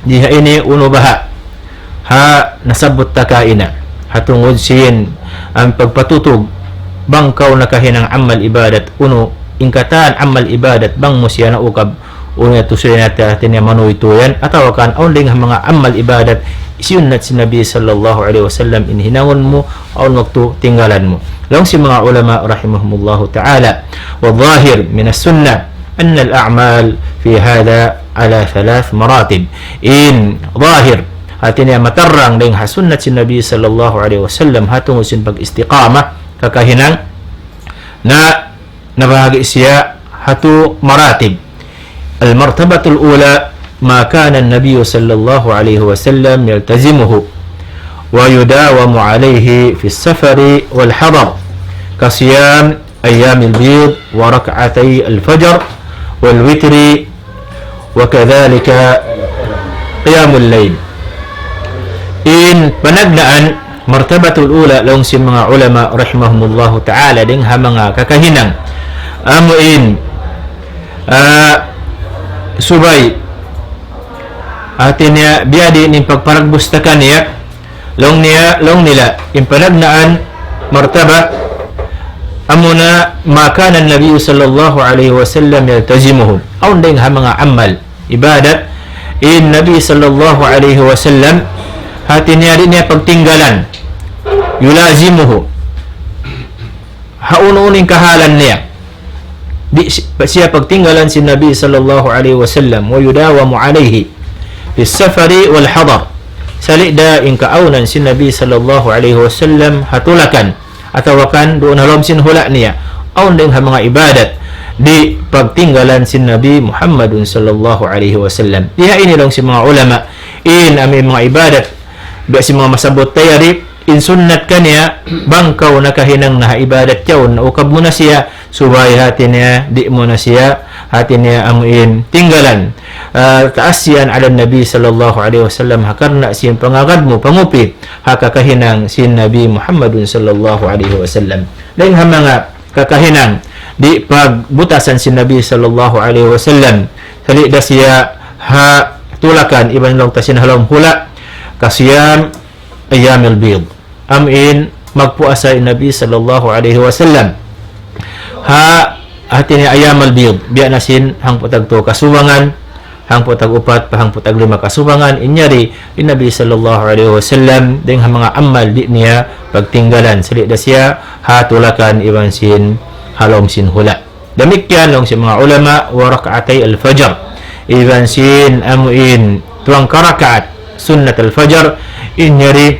di ha ini unu baha' ha nasabbut ta kaina, ha tungud sin amin pagpatutug bang kaw nakahinang amal ibadat, unu in katan amal ibadat bang mu siya naukab, unu yadtu siya nata-, hati niya manuytuyan, atawa kan awn dayn ha manga amal ibadat, siyunnat sin Nabi sallallahu alayhi wasallam in hinangun mu, awn waktu tinggalan mu. Laung sin manga ulama rahimahumullahu ta'ala, والظاهر من السنة أن الأعمال في هذا على ثلاث مراتب. In zahir, hati niya matarrang dayn ha sunnat sin Nabi sallallahu alayhi wasallam, ha tungud sin pag-istiqamah, kakahinang, na nabahagi' siya ha tu maratib. المرتبة الأولى ما كان النبي صلى الله عليه وسلم يلتزمه ويداوم عليه في السفر والحضر، كصيام أيام البيض وركعتي الفجر والوتر وكذلك قيام الليل. In panagnaan, martabatul ula, laung sin manga ulama rahimahumullahu ta'ala, dayn ha manga kakahinang, amu in, ah, subay, hati niya, biya' diin in pagparagbus ta kaniya, laung niya, laung nila, in panagnaan martaba, amuna ما كان النبي صلى الله عليه وسلم يلتزمه. Awn dayn ha manga amal ibadat, in Nabi sallallahu alayhi wasallam, hati niya di' niya pagtinggalan, يلازمه. Ha unu-unu in kahalan niya, di' si-, siya pagtinggalan sin Nabi sallallahu alayhi wasallam, ويداوم عليه في السفر والحضر. Sali' da in kaawnan sin Nabi sallallahu alayhi wasallam ha tulakan, atawa kan duun ha lawm sin hula' niya. Awn dayn ha manga ibadat, di' pagtinggalan sin Nabi Muhammadun sallallahu alayhi wasallam. Di' ha ini laung sin manga ulama, in amu in manga ibadat, biya' sin manga masabbut ta yari, in sunnat kaniya, bang kaw nakahinang na ha ibadat yaun, naukab mu na siya, subay hati niya, di' mu na siya, hati niya amu in tinggalan. Ah, تأسيا على النبي صلى الله عليه وسلم, ha karna' sin pangagad mu, pangupi, ha kakahinang sin Nabi Muhammadun sallallahu alayhi wasallam. Dayn ha manga kakahinang, di' pagbutasan sin Nabi sallallahu alayhi wasallam, sali' da siya ha tulakan, iban laung ta sin ha lawm hula', كصيام أيام البيض. Amu in magpuasa in Nabi sallallahu alayhi wasallam ha, hati niya ayyam al-bid, biya' na sin hangpu' tag tū kasubangan, hangpu' tag upat pa hangpu' tag lima kasubangan, in yari in Nabi sallallahu alayhi wasallam, dayn ha manga amal di' niya pagtinggalan, sali' da siya ha tulakan iban sin ha lawm sin hula'. Damikkiyan laung sin manga ulama, وركعتي الفجر. Iban sin amu in duwangka rakaat sunnat al-fajr, in yari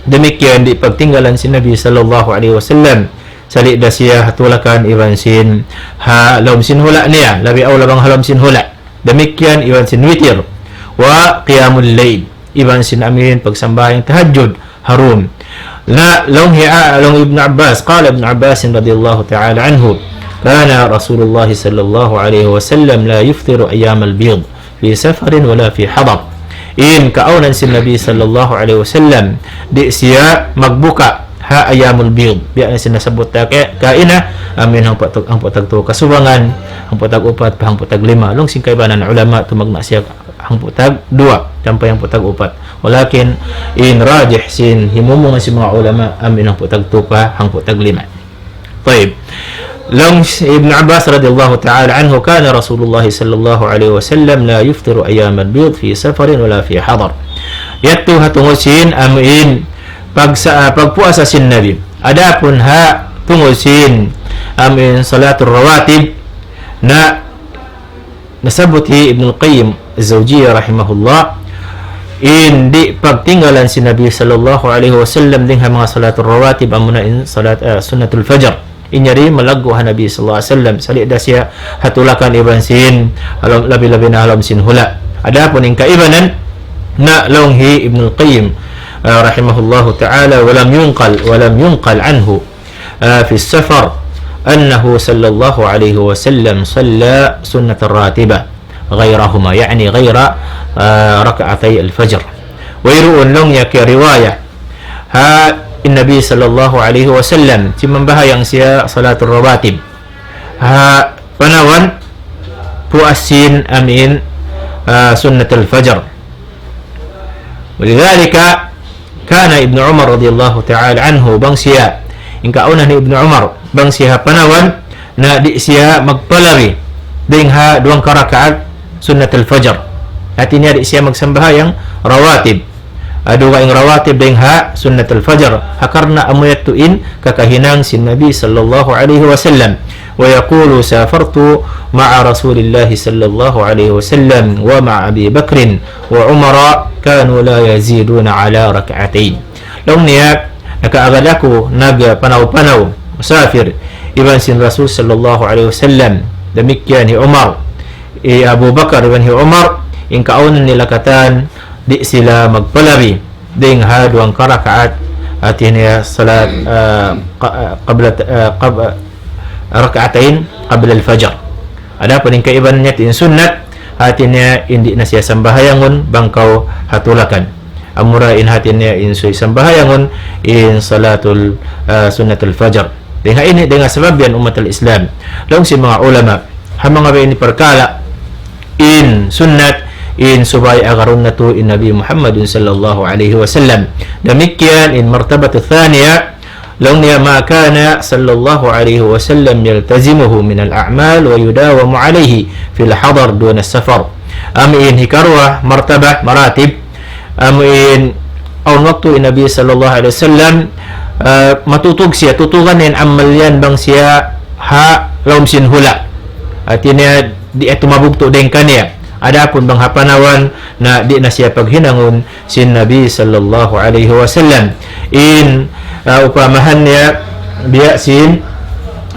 damikkiyan di' pagtinggalan sin Nabi sallallahu alayhi wasallam. Sali' da siya ha tulakan iban sin ha lawm sin hula' niya, labi awla bang ha lawm sin hula'. Damikkiyan iban sin witir. وقيام الليل. Iban sin amu in pagsambahayang tahajjud ha dum. Na, laung hi, ah, laung Ibnu Abbas, قال ابن عباس رضي الله تعالى عنه، كان رسول الله صلى الله عليه وسلم لا يفطر أيام البيض في سفر ولا في حضر. In kaawnan sin Nabi sallallahu alayhi wasallam, di' siya magbuka ha ayyamul bid. Biya' na sin nasabbut ta ka-, kaina, Amu in hangpu' tag-, hangpu' tagtu kasubangan, hangpu' tagupat pa hangpu' taglima. Laung sin kaibanan ulama, tumagna' siya hangpu' tagduwa, sampay hangpu' tagupat. Walakin, in rajih sin himumungan sin manga ulama, amu in hangpu' tagtu pa hangpu' taglima. Tayyib. Laung Ibn Abbas radiyallahu ta'ala anhu, كان رسول الله صلى الله عليه وسلم لا يفطر أيام البيض في سفر ولا في حضر. Yadtu ha tungud sin amu in pagsa-, ah, pagpuasa sin Nabi. Adapun ha tungud sin amu in salatul rawatib, na nasabbut hi Ibnul Qayyim Az-Zawjiyyah rahimahullah, in di' pagtinggalan sin Nabi sallallahu alayhi wasallam dayn ha manga salatul rawatib, amuna in salat, ah, sunnatul fajr. In yari malaggu' ha Nabi sallallahu alayhi wasallam, sali' da siya ha tulakan iban sin, ha lawm, labi-labi na ha lawm sin hula'. Adapun in kaibanan, na laung hi Ibnul Qayyim, ah, rahimahullahu ta'ala, ولم ينقل، ولم ينقل عنه آه، في السفر أنه صلى الله عليه وسلم صلى سنة الراتبة غيرهما، يعني غير، آه، ركعتي الفجر. Wayruun laung niya kiyariwayat ha in Nabi sallallahu alayhi wasallam, simambahayang siya salatul rawatib ha panawan puas sin amu in, ah, sunnatul fajr. ولذلك كان ابن عمر رضي الله تعالى عنه, bang siya, in kaawnan hi Ibnu Umar, bang siya ha panawan, na di' siya magpalabi dayn ha duwang karakaat sunnatul fajr. Hati niya di' siya magsambahayang rawatib. Ah, dugaing rawatib dayn ha sunnatul fajr. Ha karna' amu yadtu in kakahinang sin Nabi sallallahu alayhi wasallam. ويقول: سافرت مع رسول الله صلى الله عليه وسلم ومع أبي بكر وعمر كانوا لا يزيدون على ركعتين. Laung niya, nakaagad aku nagpanaw-panaw, musafir, iban sin Rasul sallallahu alayhi wasallam, damikkiyan hi Umar, hi Abu Bakar iban hi Umar, in kaawnan nila katan, di' sila magpalabi dayn ha duwang karakaat, hati niya salat, ah, qa-, ah, qabla, ah, qab-, ah, rak'atayn qabla al-fajr. Adapun in kaibanan niya in sunnat, hati niya di' na siya sambahayangun bang kaw ha tulakan. Amura in hati niya in subay sambahayangun in salatul, ah, sunnatul fajr. Dayn ha ini, dayn ha sabab yan ummatul Islam. Laung sin manga ulama, ha manga biya' ini parkala', in sunnat, in subay agarun natu' in Nabi Muhammadun sallallahu alayhi wasallam. Damikkiyan in martabatu thaniya, laung niya ما كان صلى الله عليه وسلم يلتزمه من الأعمال ويداوم عليه في الحضر دون السفر. Amu in hikaruwa martabah, maratib, amu in awn waktu in Nabi sallallahu alayhi wasallam, ah, matutug siya, tutugan in amal yan bang siya ha lawm sin hula'. Hati niya di' yadtu mabugtu' dayn kaniya. Adapun bang ha panawan na di' na siya paghinangun sin Nabi sallallahu alayhi wasallam. In, ah, upamahan niya biya' sin,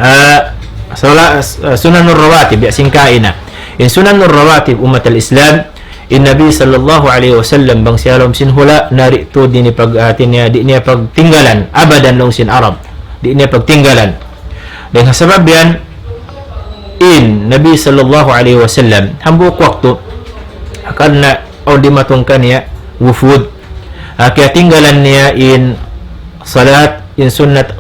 ah, sala-, ah, sunanur rawatib, biya' sin kaina. In sunanur rawatib ummatul Islam, in Nabi sallallahu alayhi wasallam bang siya ha lawm sin hula', na di' tuud niya pag-, hati niya, di' niya pagtinggalan, abadan laung sin Arab. Di' niya pagtinggalan. Dayn ha sabab yan, in Nabi sallallahu alayhi wasallam, hambuuk waktu, karna' awn dimatung kaniya wufud, ah, kiyatinggalan niya in salat, in sunnat,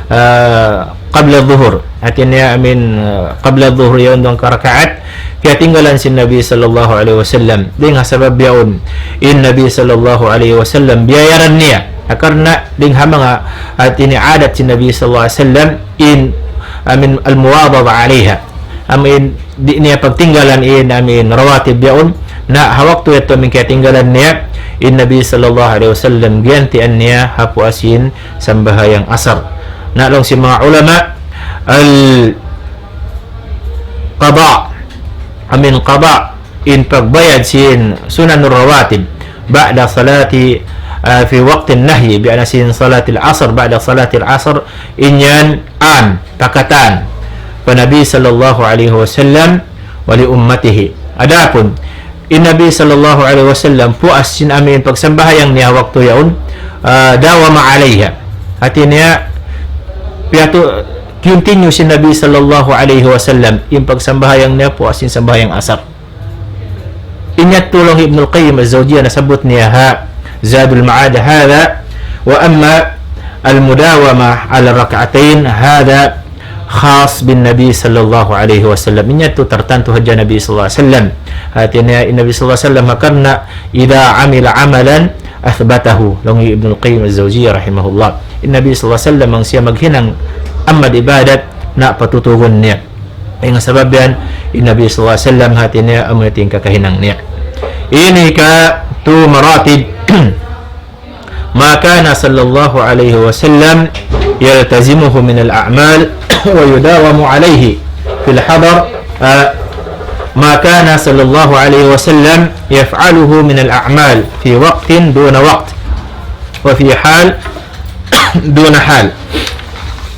ah, qabla dhuhur. Hati niya, amu in, ah, qabla dhuhur yaun duwang karakaat, kiyatinggalan sin Nabi sallallahu alayhi wasallam. Dayn ha sabab yaun, in Nabi sallallahu alayhi wasallam, biyayaran niya. Ha karna' dayn ha manga, hati niya, adat sin Nabi sallallahu alayhi wasallam, in, amu in al-muwadhaba alayha. Amu in di' niya pagtinggalan in, amu in rawatib yaun. Na ha waktu yadtu amu in kiyatinggalan niya, in Nabi sallallahu alayhi wasallam giyantian niya ha puas sin sambahayang asar. Na laung sin manga ulama, al-qada, amu in qada, in pagbayad sin sunanur rawatib, ba'da salati, ah, fi waqtin nahyi, biya' na sin salatil asr, ba'da salatil asr, in yan an, pakatan pa Nabi sallallahu alayhi wasallam, wa li ummatihi. Adapun in Nabi sallallahu alayhi wasallam, puas sin amu in pagsambahayang niya waktu yaun, ah, dawama alayha. Hati niya, piyatu-, continue sin Nabi sallallahu alayhi wasallam, in pagsambahayang niya, puas sin sambahayang asar. In yadtu laung Ibnul Qayyim Az-Zawjiyyah nasabbut niya ha Zadul Ma'ad hadha, وأما المداومة على الركعتين هذا khas bin Nabi sallallahu alayhi wasallam. In yadtu tartantu hadja Nabi sallallahu alayhi wasallam. Hati niya in Nabi sallallahu alayhi wasallam karna' إذا عمل عملا أثبته. Laung hi Ibnul Qayyim Al-Jawziyah rahimahullah. In Nabi sallallahu alayhi wasallam bang siya maghinang amal ibadat na patutugun niya. Dayn ha sabab yan, in Nabi sallallahu alayhi wasallam hati niya amu in kakahinang niya. Ini ka tu maratib ما كان صلى الله عليه وسلم يلتزمه من الأعمال ويداوم عليه في الحضر، آه، ما كان صلى الله عليه وسلم يفعله من الأعمال في وقت دون وقت، وفي حال دون حال.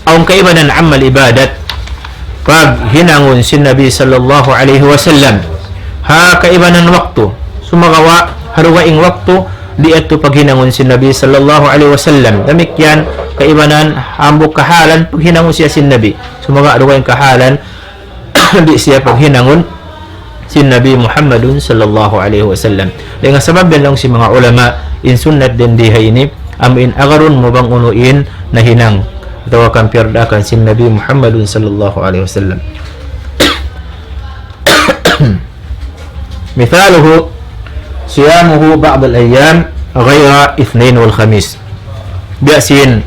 Awn kaibanan amal ibadat paghinangun sin Nabi sallallahu alayhi wasallam ha kaibanan waktu. Sumagawa' ha dugaing waktu di' yadtu paghinangun sin Nabi sallallahu alayhi wasallam. Damikkiyan kaibanan hambuuk kahalan paghinangun siya sin Nabi. Sumagawa' ha dugaing kahalan di' siya paghinangun sin Nabi Muhammadun sallallahu alayhi wasallam. Dayn ha sabab yan laung sin manga ulama, in sunnat dayn di ha ini, amu in agarun mu bang unu in nahinang atawa kan piyardaakan sin Nabi Muhammadun sallallahu alayhi wasallam. مثاله صيامه بعض الأيام غير الاثنين والخميس. Biya' sin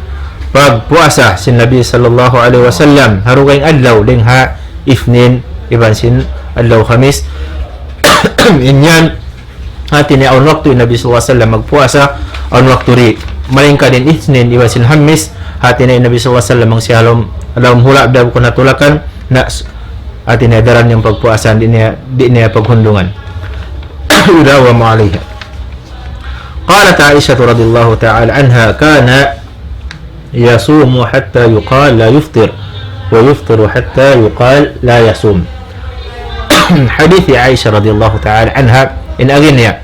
pagpuasa sin Nabi sallallahu alayhi wasallam ha dugaing adlaw dayn ha Ithnin iban sin adlaw Khamis. In yan, hati niya awn waktu in Nabi sallallahu alayhi wasallam magpuasa, awn waktu di'. Malayngkan in Ithnin iban sin Khamis, hati niya in Nabi sallallahu alayhi wasallam bang siya ha lawm, ha lawm hula' biya' bukun ha tulakan, na s-, hati niya daran in pagpuasa, di' niya, di' niya paghundungan. يداوم عليها. قالت عائشة رضي الله تعالى عنها: كان يصوم حتى يقال لا يفطر، ويفطر حتى يقال لا يصوم. Hadith hi Aisha radiyallahu ta'ala anha, in agi niya,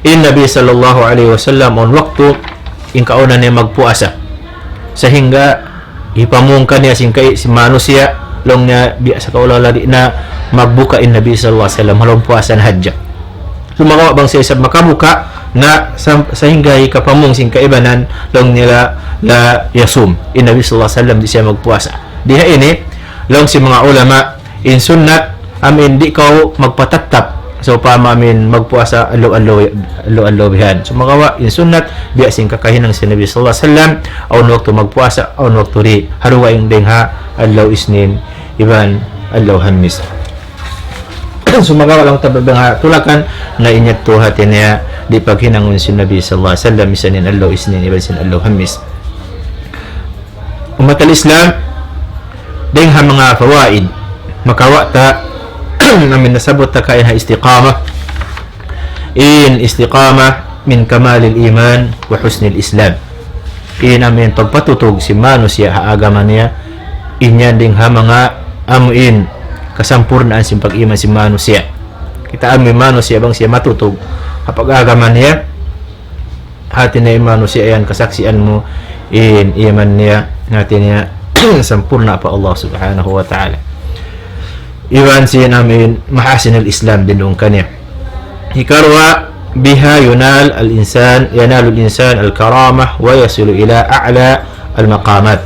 in Nabi sallallahu alayhi wasallam awn waktu in kauna niya magpuasa. Sahingga hipamung kaniya sin kai-, sin manusiya', laung niya biya' sa kaula-ula di' na magbuka in Nabi sallallahu alayhi wasallam ha lawm puasa na hadja. Sumagawa' bang siya isab makabuka na sa-, sahingga hikapamung sin kaibanan, laung nila لا يصوم. In Nabi sallallahu alayhi wasallam di' siya magpuasa. Di ha ini, laung sin manga ulama, in sunnat, amu in di' kaw magpatattap. Sawpama amu in magpuasa adlaw-adlaw, adlaw-adlaw bihan. Sumagawa', in sunnat, biya' sin kakahinang sin Nabi sallallahu alayhi wasallam, awn waktu magpuasa, awn waktu di'. Ha dugaing dayn ha adlaw Isnin, iban adlaw Hamis. Sumagawa' laung ta bang ha tulakan, na in yadtu hati niya di' paghinangun sin Nabi sallallahu alayhi wasallam, misan in adlaw Isnin, iban sin adlaw Hamis. Ummat al-Islam, dayn ha manga fawaid, makawa' ta, amu in nasabbut ta kaina ha istiqamah. In istiqamah من كمال الإيمان وحسن الإسلام. In amu in pagpatutug sin manusiya' ha agama niya, in yan dayn ha manga amu in kasampurnaan sin pag-iman sin manusiya'. Kita' amu in manusiya' bang siya matutug ha pag-agama niya, hati niya in manusiya' yan kasaksian mu in iman niya, hati niya sampurna' pa Allah Subhanahu wa Ta'ala. Iban sin amu in mahasin al-Islam dinuun kaniya. Hikaruwa, بها ينال الإنسان، ينال الإنسان الكرامة ويصل إلى أعلى المقامات.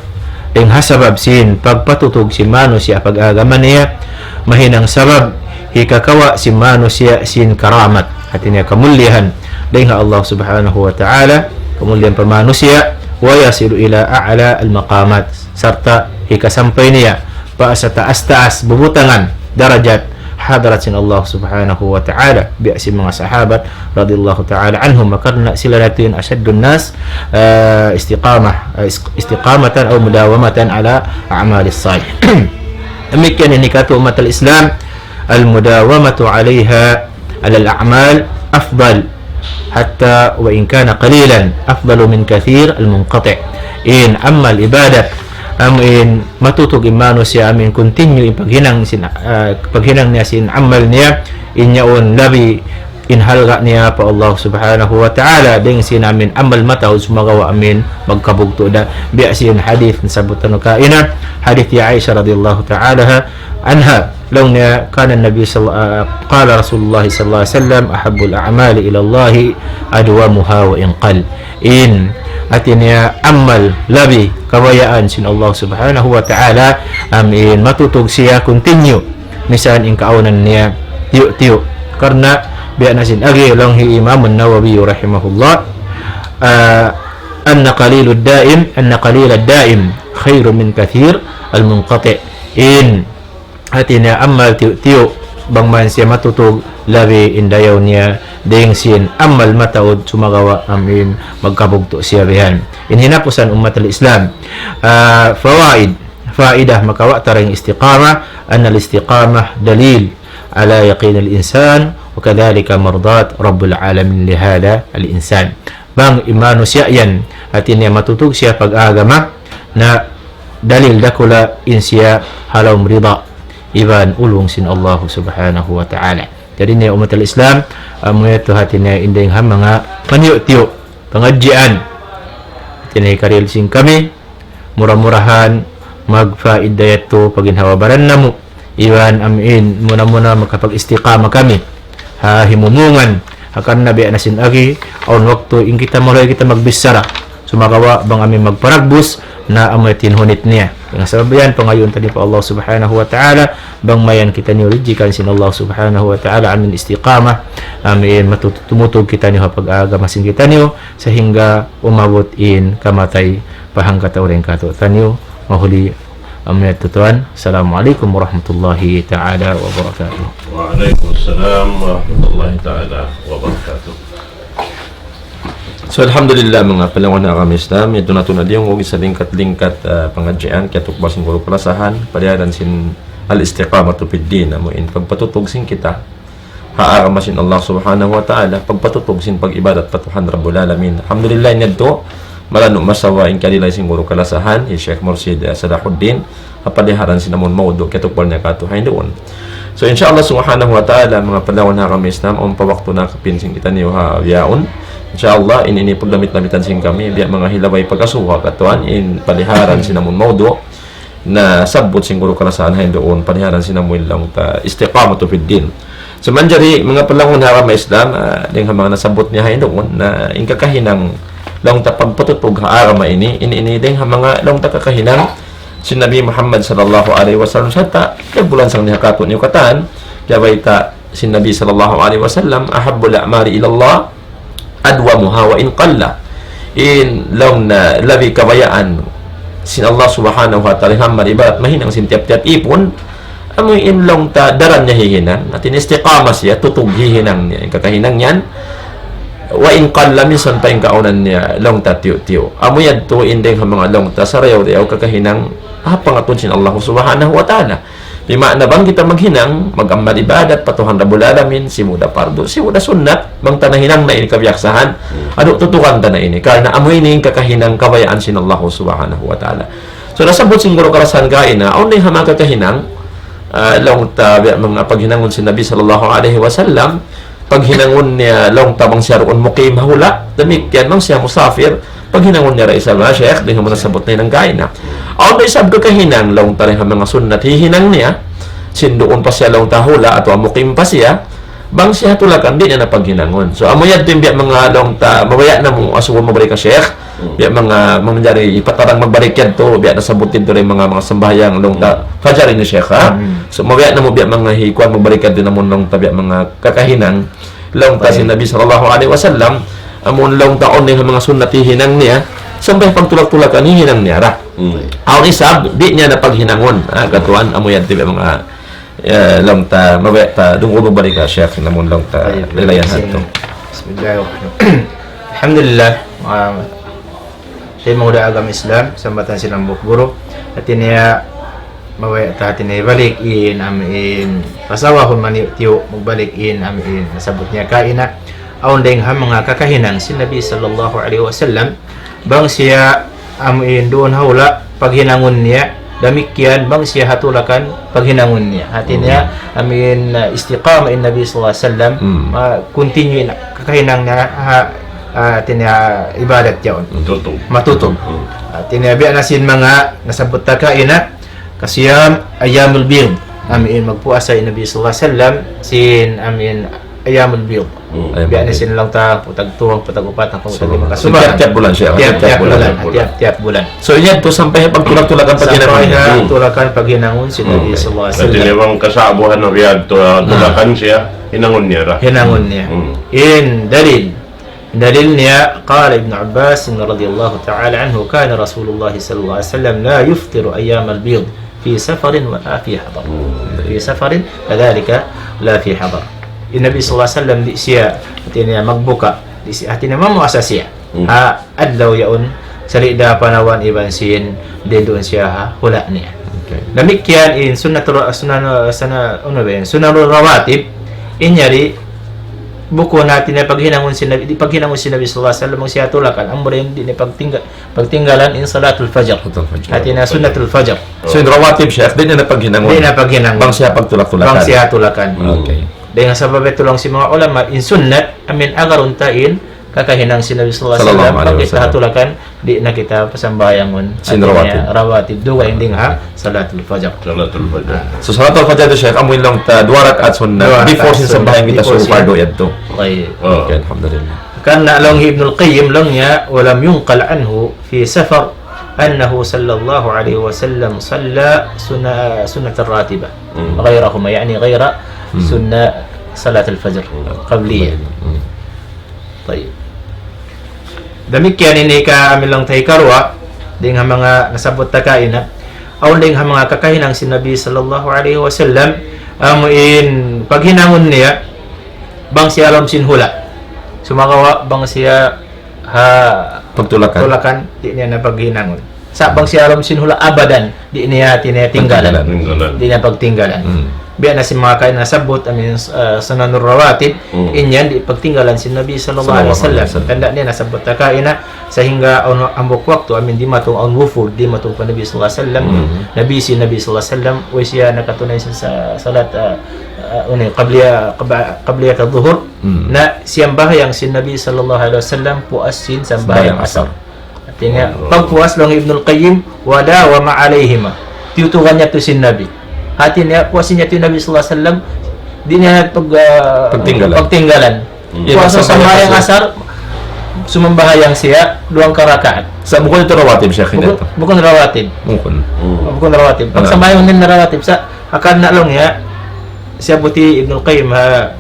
Dayn ha sabab sin pagpatutug sin manusiya' pag-agama niya, mahinang sabab hikakawa' sin manusiya' sin karamat. Hati niya kamulliyahan dayn ha Allah Subhanahu wa Ta'ala, kamulliyahan pa manusiya', ويصل إلى أعلى المقامات. Sarta' hikasampay niya pa sataas-taas bubutangan, darajat, hadarat sin Allah Subhanahu wa Ta'ala. Biya' sin manga sahabat radiyallahu ta'ala anhum, karna' sila na tuud in أشد الناس, ah, istiqamah, ah, is-, istiqamatan aw mudawamatan ala a'malis salih. Damikkiyan ini katu' ummat al-Islam, المداومة عليها، على الأعمال أفضل، حتى وإن كان قليلا، أفضل من كثير المنقطع. In amal ibadat, amu in matutug in manusiya', amu in continue in paghinang sin, ah, paghinang niya sin amal niya, in yaun labi in halga' niya pa Allah Subhanahu wa Ta'ala, dayn sin amu in amal mataud sumagawa' amu in magkabugtu' da. Biya' sin hadith nasabbut ta kaina, hadith hi Aisha radiyallahu ta'ala anha, laung niya, كان النبي صلى، ah, قال رسول الله صلى الله عليه وسلم: أحب الأعمال إلى الله أدومها وإن قل. In hati niya amal labi kabayaan sin Allah Subhanahu wa Ta'ala, amu in matutug siya continue. Misan in kaawnan niya tiyu'-tiyu'. Karna' biya' na sin agi laung hi Imam An-Nawawi rahimahullah, ah, أن قليل الدائم، أن قليل الدائم خير من كثير المنقطع. In hati niya amal tiyu'-tiyu', bang man siya matutug, labi in dayaw niya dayn sin amal mataud, sumagawa' amu in magkabugtu' siya bihan. In hinapusan ummat al-Islam. Ah, fawaid, faidah makawa' ta dayn istiqamah, أن الاستقامة دليل على يقين الإنسان، وكذلك مرضاة رب العالمين لهذا الإنسان. Bang in manusiya' yan, hati niya matutug siya pag-agama, na dalil dakula' in siya ha lawm rida iban ulung sin Allah Subhanahu wa Ta'ala. Jari niya ummat al-Islam, amu yadtu hati niya in dayn ha manga paniyu'-tiyu', pangadjian. Hati niya hikarihil sin kami, mura-murahan magfaida yadtu pa ginhawa-baran namu'. Iban amu in muna-muna makapag-istiqamah kami ha himumungan. Hangkan na biya' na sin agi, awn waktu in kita maluhay kita magbichara. Sumagawa' bang amu in magparagbus, na amu in hunit niya. Dayn ha sabab yan, pangayuun taniyu pa Allah Subhanahu wa Ta'ala, bang mayan kitaniyu rijikan sin Allah Subhanahu wa Ta'ala amu in istiqamah, amu in matut-, tumutug kitaniyu ha pag-agama sin kitaniyu, sahingga umabut in kamatay pa hangkatau dayn kātu'niyu. Mahuli amu yadtu tuwan. Assalamu alaykum warahmatullahi ta'ala wabarakatuh. وعليكم السلام ورحمة الله تعالى وبركاته. So, alhamdulillah, manga palangga' ha agama Islam, yadtu na tuud na diyungug isab lingkat-lingkat, ah, pangadjian, kiyatukbal sin guru kalasahan, paliharan sin al-istiqamatu fid din, amu in pagpatutug sin kita ha agama sin Allah Subhanahu wa Ta'ala, pagpatutug sin pag-ibadat pa Tuhan Rabbul Alamin. Alhamdulillah, in yadtu, malanu' masawa in kalilay sin guru kalasahan, hi Sheikh Murshid, eh, Salahuddin, ha paliharan sin amun mawdu' kiyatukbal niya kātu' ha hinduun. So, insha Allah Subhanahu wa Ta'ala, manga palangga' ha agama Islam, awn pa waktu na kapin sin kitaniyu ha bihaun. Insha Allah, in ini pagdamit-damitan sin kami, biya' manga hilabay pagkasuha katuan, in paliharan sin amun mawdu', nasabbut sin guru kalasahan ha hinduun, paliharan sin amun laung ta istiqamatu fid din. So, manjari manga palangga' ha agama Islam, ah, dayn ha manga nasabbut niya ha hinduun, na in kakahinang laung ta pagpatutug ha agama ini, ini, ini dayn ha manga laung ta kakahinang sin Nabi Muhammad sallallahu alayhi wasallam sarta' nagbulan sang niya kātu'niyu katan, kiyabayta' sin Nabi sallallahu alayhi wasallam, أحب الأعمال إلى الله أدومها وإن قل. In laung ta labi kabayaan sin Allah Subhanahu wa Ta'ala in amal ibadat mahinang sin tiyap-tiyap īpun, amu in laung ta daran niya hihinang, hati niya istiqamah siya, tutug hihinang niya, in kakahinang yan, وإن قل, minsan pa in kaawnan niya laung ta tiyu'-tiyu'. Amu yadtu in dayn ha manga laung ta sarayaw-rayaw kakahinang ha pangatud sin Allah Subhanahu wa Ta'ala. Bima'na bang kita maghinang, mag-amal ibadat pa Tuhan Rabbul Alamin, sibu' da pardu, sibu' da sunnat, bang ta nahinang na ini kabiyaksahan, adu tutukan ta na ini. Karna' amu ini in kakahinang kabayaan sin Allah Subhanahu wa Ta'ala. So, nasabbut sin guru kalasahan kaina, awn dayn ha manga kakahinang, ah, laung ta biya' manga paghinangun sin Nabi sallallahu alayhi wasallam, paghinangun niya laung ta bang siya duun mukim ha hula', damikkiyan bang siya musafir, paghinangun niya da isab, ah, Sheikh, dayn ha manga nasabbut na hinang kaina. Awn da isab kakahinang laung ta dayn ha manga sunnat hihinang niya, sin duun pa siya laung ta hula' atawa mukim pa siya, bang siya ha tulakan, di' niya na paghinangun. So, amu yadtu in biya' manga laung ta, mabaya' namu' asubu magbalik ha Sheikh, biya' manga manjari ipatarang magbalik yadtu, biya' nasabbut yadtu dayn manga, manga sambahayang laung ta fajar ini, Sheikh, ha? So, mabaya' namu' biya' manga hikuan magbalik yadtu namun laung ta biya' manga kakahinang, laung ta sin Nabi sallallahu alayhi wasallam, amun laung ta awn dayn ha manga sunnat hihinang niya, sampay pagtulak-tulakan hihinang niya da. Awn isab, di' niya na paghinangun, ha, katuan, amu yadtu biya' manga, eh, laung ta, mabaya' ta, dungug magbalik ha Sheikh, namun laung ta, lilayan hadtu. Bismillahirrahmanirrahim. Alhamdulillah, ah, Taymanghud ha agama Islam, sambatan sin hambuuk guru. Hati niya, mabaya' ta hati niya balik in, amu in, pasawahun maniyu'-tiyu', magbalik in, amu in, nasabbut niya kaina. Awn dayn ha manga kakahinang sin Nabi sallallahu alayhi wasallam, bang siya, amu in, duun ha hula', paghinangun niya, damikkiyan, bang siya ha tulakan, paghinangun niya. Hati niya, amu in, uh, istiqamah in Nabi sallallahu alayhi wasallam, uh, continue in kakahinang niya ha, ah, hati niya ibadat yaun. Matutug. Matutug. Hati niya biya' na sin manga nasabbut ta kaina, kasiyam ayyamil bid. Amu in magpuasa in Nabi sallallahu alayhi wasallam, sin amu in Ayyamul Bid. Biya' na sin laung ta, putag tuwang, putag upat, hangkan putag lima kasubangan. Tiyap-tiyap bulan siya, tiyap-tiyap bulan. Tiyap-tiyap bulan. So, yan to sampay pagtulak-tulakan paghinangun niya. Sampay ha tulakan paghinangun sin Nabi sallallahu alayhi wasallam. Kasi niya bang kasabuhan na biya' to, tulakan siya, hinangun niya ra. Hinangun niya. In dalil. Dalil niya, قال ابن عباس رضي الله تعالى عنه: كان رسول الله صلى الله عليه وسلم لا يفطر أيام البيض في سفر ولا في حضر. في سفر كذلك لا في حضر. In Nabi sallallahu alayhi wasallam di' siya, hati niya magbuka, di' siya, hati niya mamuasa siya. Ha adlaw yaun, sali' da panawan iban sin, di' duun siya ha hula' niya. Damikkiyan in sunnatul, sunan, sana, unu ba yan? Sunanul rawatib, in yari, bukun hati niya paghinangun sin Nabi, di' paghinangun sin Nabi sallallahu alayhi wasallam, bang siya tulakan, amura in di' niya pagtingga-, pagtinggalan in salatul fajr. Hati niya sunnatul fajr. So, in rawatib, Sheikh, di' niya paghinangun. Di' niya paghinangun. Bang siya pagtulak-tulakan. Bang siya tulakan. Okay. Dayn ha sabab yadtu laung sin manga ulama, in sunnat, amin agarun ta in kakahinang sin Nabi sallallahu alayhi wasallam, pag kita ha tulakan, di' na kita pasambahayangun. Sin rawatib. Rawatib, dugaing dayn ha salatul fajr. Salatul fajr. So, salatul fajr yadtu, Sheikh, amu in laung ta duwa rakaat sunnat before sin sambahayang kita subuh pardu yadtu. Tayyib. Okay, alhamdulillah. Karna' laung hi Ibnul Qayyim laung niya, ولم ينقل عنه في سفر أنه صلى الله عليه وسلم صلى سنة، سنة راتبة غيرهما، يعني غير سنة صلاة الفجر قبلية. Tayyib. Damikkiyan ini ka amin laung ta hikaruwa, dayn ha manga nasabbut ta kaina, awn dayn ha manga kakahinang sin Nabi sallallahu alayhi wasallam, amu in paghinangun niya, bang siya ha lawm sin hula'. Sumagawa' bang siya ha tulakan, di' niya na paghinangun. Sa' bang siya ha lawm sin hula' abadan, di' niya, di' niya tinggalan. Di' niya pagtinggalan. Biya' na sin manga kaina nasabbut, amin, ah, sunanur rawatib, in yan di' pagtinggalan sin Nabi sallallahu alayhi wasallam. Tanda' niya nasabbut ta kaina, sahingga awn hambuuk waktu, amin dimatung awn wufud, dimatung pa Nabi sallallahu alayhi wasallam. Nabi, sin Nabi sallallahu alayhi wasallam, way siya nakatunay sa, sa salat, ah, ah, unu, qabliya, qab-, qabliyat adh-dhuhur. Na siyambahayang sin Nabi sallallahu alayhi wasallam puas sin sambahayang asar. Hati niya, pagpuas laung Ibnul Qayyim, وداوم عليهما. Tiyutukan niya tu sin Nabi. Hati niya, puas niya tu Nabi sallallahu alayhi wasallam, di' niya pag-, ah, pagtinggalan. Puas sambahayang asar, sumambahayang siya duwang karakaat. Sa' bukun yadtu rawatib, Sheikh, bukun, bukun rawatib. Bukun. Bukun rawatib. Pagsambahayang niya rawatib, sa' hangkan na laung niya, siyabbut hi Ibnul Qayyim ha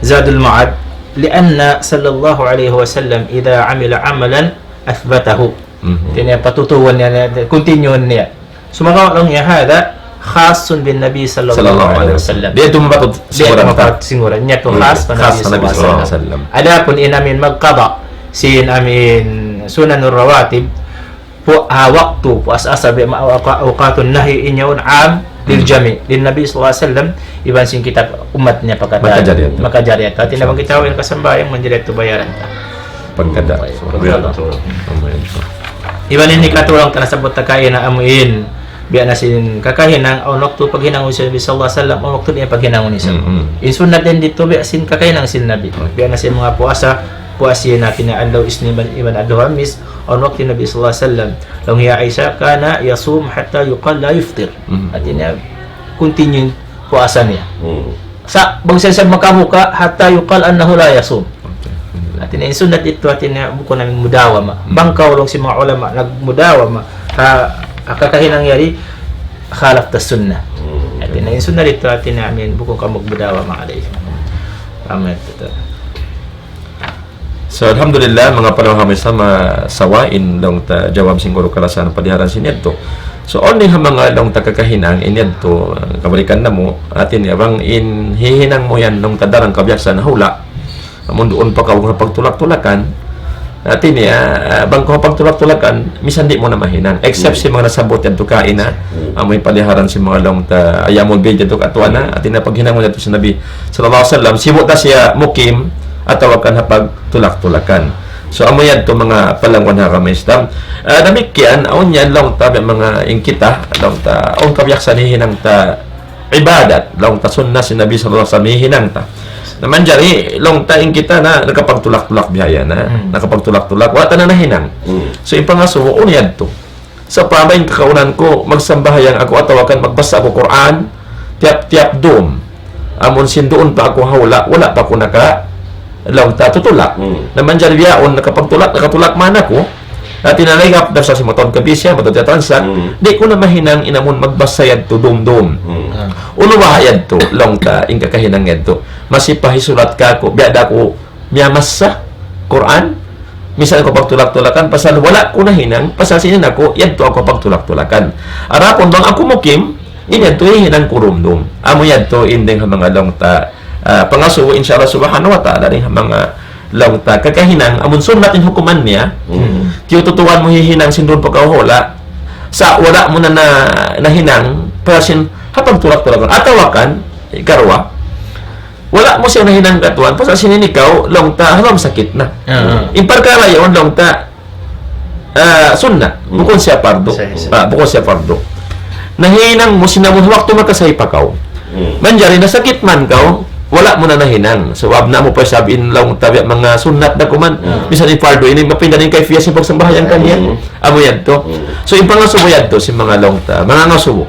Zadul Ma'ad, لأن صلى الله عليه وسلم إذا عمل عملا أثبته. Hati niya patutuwan niya, continue niya. Sumagawa' laung niya هذا خاص بالنبي صلى الله عليه وسلم. Di' yadtu mapatut sin singuran. Yadtu khas pa Nabi sallallahu alayhi wasallam. Adapun in amin magqada sin amin sunanur rawatib, pu-, ah, waktu puas asar, bi-, ma-, awqa-, awqatun nahi, in yaun am lil jami', lin Nabi sallallahu alayhi wasallam, iban sin kita ummat niya pa katan. Makajari yadtu. Makajari yadtu. Hati niya bang kita way nakasambahayang, manjari yadtu bayaran ta. Pagkada. Subhanallah. Iban ini katulang ta nasabbut ta kaina amu in, biya' na sin kakahinang, awn waktu paghinangun sin Nabi sallallahu alayhi wasallam, awn waktu di' niya paghinangun isab. In sunnat dayn didtu biya' sin kakahinang sin Nabi. Biya' na sin manga puasa, puas sin hati niya adlaw Isnin iban, iban adlaw Hamis, awn waktu Nabi sallallahu alayhi wasallam. Laung hi Aisha, كان يصوم حتى يقال لا يفطر. Hati niya, continue puasa niya. Sa' bang siya, siya makabuka, حتى يقال أنه لا يصوم. Hati niya, in sunnat yadtu, hati niya, bukun amin mudawama. Bang kaw laung sin manga ulama, nagmudawama, ha, ha kakahinang yari, خالفت السنة. Hati niya, in sunnat yadtu, hati niya, amin, bukun kaw magmudawama alayhi. Amin. So, alhamdulillah, manga panaw ha may sama sawa in laung ta jawab sin guru kalasahan paliharan sin yadtu. So, awn dayn ha manga laung ta kakahinang in yadtu, ah, kabalikan namu', hati niya bang in hihinang mu yan laung ta daran kaw biya' sa ha hula', amun duun pa kaw ha pagtulak-tulakan, hati niya, ah, bang kaw ha pagtulak-tulakan, misan di' mu na mahinang. Except sin manga nasabbut yadtu kaina, amu in paliharan sin manga laung ta ayyamul bid yadtu katuan na, hati niya paghinangun yadtu sin Nabi sallallahu alayhi wasallam, sibu' ta siya mukim, atawa kan ha pagtulak-tulakan. So, amu yadtu manga palangwan ha agama Islam. Ah, damikkiyan, awn yan laung ta, manga in kita, laung ta, awn kabiyaksahan hihinang ta ibadat, laung ta sunnat sin Nabi sallallahu alayhi wasallam hihinang ta. Na manjari, laung ta in kita na nakapagtulak-tulak biya' yan, na nakapagtulak-tulak, wala' ta na nahinang. So, in pangasubu, unu yadtu? Sa' pa ba in kakaunan ku, magsambahayang aku atawa kan magbasa aku Qur'an, tiyap-tiyap dum. Amun sin duun pa aku ha hula', wala' pa aku naka, laung ta, tutulak. Hmm. Na manjari bihaun nakapagtulak, nakatulak man aku. Na tinalaygap da sa si motor kabisya, motor tiyatransak. Hmm. Di' ku na mahinang in amun magbasa yadtu, dum-dum. Hmm. Ah. Unu baha' yadtu, laung ta, in kakahinang yadtu. Masi pa hisulat kaku', biya' da aku miyamassa Qur'an, misan aku pagtulak-tulakan, pasal wala' ku nahinang, pasal sin aku, yadtu aku pagtulak-tulakan. Adapun bang aku mukim, in yadtu hihinang ku dum-dum. Amu yadtu in dayng ha manga laung ta, ah, pangasubu, insya Allah subhanahu wa ta'ala, dayng ha manga laung ta kakahinang, amun sunnat in hukuman niya, Hmm. tiyututukan mu hihinang sin duun pa kaw ha hula', sa' wala' mu na, na, nahinang, pasal sin ha pagtulak-tulakan. Atawa kan, ikaruwa, wala' mu siya nahinang katuan, pasal sin in ikaw, laung ta, ha lawm sakit na. Ah. In parkala' yaun, laung ta, ah, sunnat. Hmm. Bukun siya pardu. Sahih, sahih. Ah, bukun siya pardu. Nahinang mu sin amun waktu makasay pa kaw. Hmm. Manjari nasakit man kaw, wala' mu na nahinang. Sabab na mu pa isab in laung ta biya' manga sunnat da kuman. Hmm. Misan in pardu ini, mapinda in kayfiyat sin pagsambahayang kaniya. Hmm. Amu yadtu. Hmm. So, in pangasubu yadtu, sin manga laung ta, manga ngasubu.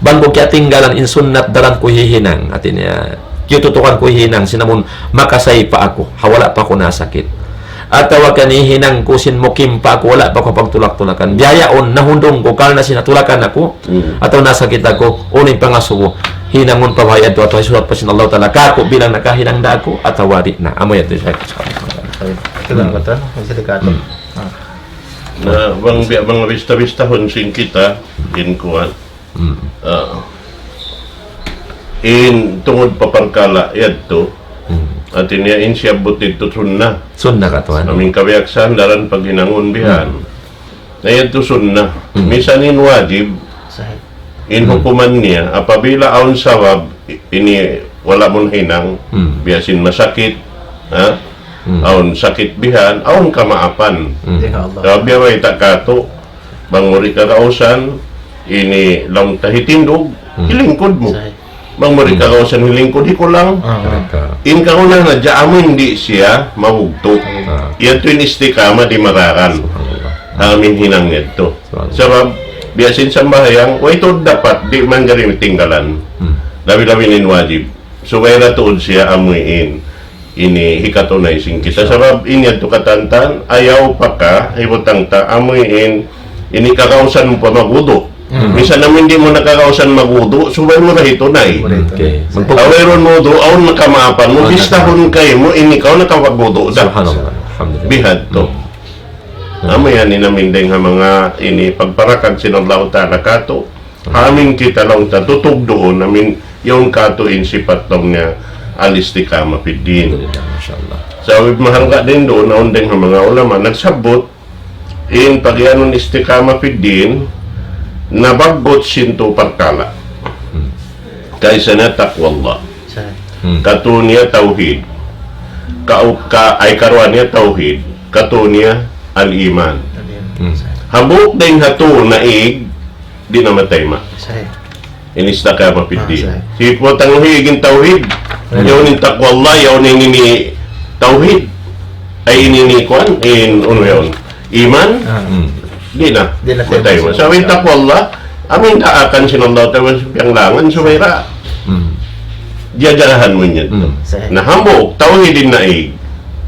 Bang ku kiyatinggalan in sunnat daran ku hihinang, hati niya, kiyututukan ku hihinang, sin amun makasay pa aku, ha wala' pa aku nasakit. Atawa kan hihinang ku sin mukim pa aku, wala' pa aku pagtulak-tulakan. Biya' yaun, nahundung ku, karna' sin natulakan aku, Hmm. atawa nasakit aku, unu in pangasubu, hinangun pa ba yadtu, atawa hisulat pa sin Allah Ta'ala, kaku' bilang nakahinang da aku, atawa di' na. Amu yadtu, Shaykh. Baik. Kita Hmm. kata, bisa dikata. Hmm. Ah. Na, bang biya' manga bista-bistahun sin kita, in kuwan. Hmm. Ah. In tungud pa parkala' yadtu, Hmm. hati niya in siyabbut yadtu sunnah. Sunnah katuan. Amu in kabiyaksahan daran paghinangun bihan. Hmm. Na yadtu sunnah. Hmm. Misan in wajib, Sahih. in Hmm. hukuman niya, apabila awn sabab, i-, ini wala' mu nahinang, Hmm. biya' sin masakit, ha? Hmm. Awn sakit bihan, awn kamaapan. Hmm. Ya Allah. Sabab biya' bayta' katu', bang mu di' kagausan, ini laung ta hitindug, Hmm. hilingkud mu. Sahih. Bang mu di' Hmm. kagausan hilingkud, hikulang. Ah, ah. Correct. In kauna na dya amu in di' siya mabugtu'. Ah. Yadtu in istiqamah di' mararan. Subhanallah. Amu in hinang yadtu. Subhanallah. Sabab, biya' sin sambahayang, way tuud dapat, di' manjari tinggalan. Hmm. Labi-labi in wajib. Subay da tuud siya amuin. Ini hikatunay sin kita. Sabab in yadtu katantan, ayaw pa ka, hibutang ta, amuin, ini kagausan mu pa magwudu'. Hmm. Misan amu in di' mu na kagausan magwudu', subay mu da hitunay. Okay. Magpag- Aw, wayruun wudu', awn na kamaapan mu, Awn na bistahun kaymu, ini kaw nakapagwudu' da. Subhanallah. Alhamdulillah. Bihadtu. Hmm. Amu yan in amin dayng ha manga ini pagparakag sin Allahu Ta'ala katu'. Amin kita laung ta tutug duun, amin yaun katu' in sipat laung niya al-istiqamah fid din. Alhamdulillah, masha Allah. Sabab mahalga' dayn duun, awn dayn ha manga ulama nagsabbut, in pagiyanun istiqamah fid din, nabaggut sin tū parkala'. Hmm. Kaisa niya taqwallah. Sa- Hmm. Katu niya tawhid. Ka, ka, ay karuwa niya tawhid. Katu niya al-iman. Al-iman. Hmm. Hambuuk dayn ha tū naig, di' na matayma'. Sahih. In istiqamah fid din. Ah, sahih. Hipot ang higin tawhid. Hmm. Yaun in taqwallah, yaun in ini tawhid. Ay ini ni kuwan, in unu yaun. Iman. Ah. Hmm. Di' na. Di' na matayma'. Sa' in taqwallah, amin daakan sin Allah Ta'ala sa piyanglangan, subay da. Hmm. Jajagahan mu niya. Hmm. Sahih. Na hambuuk, tawhid in naig.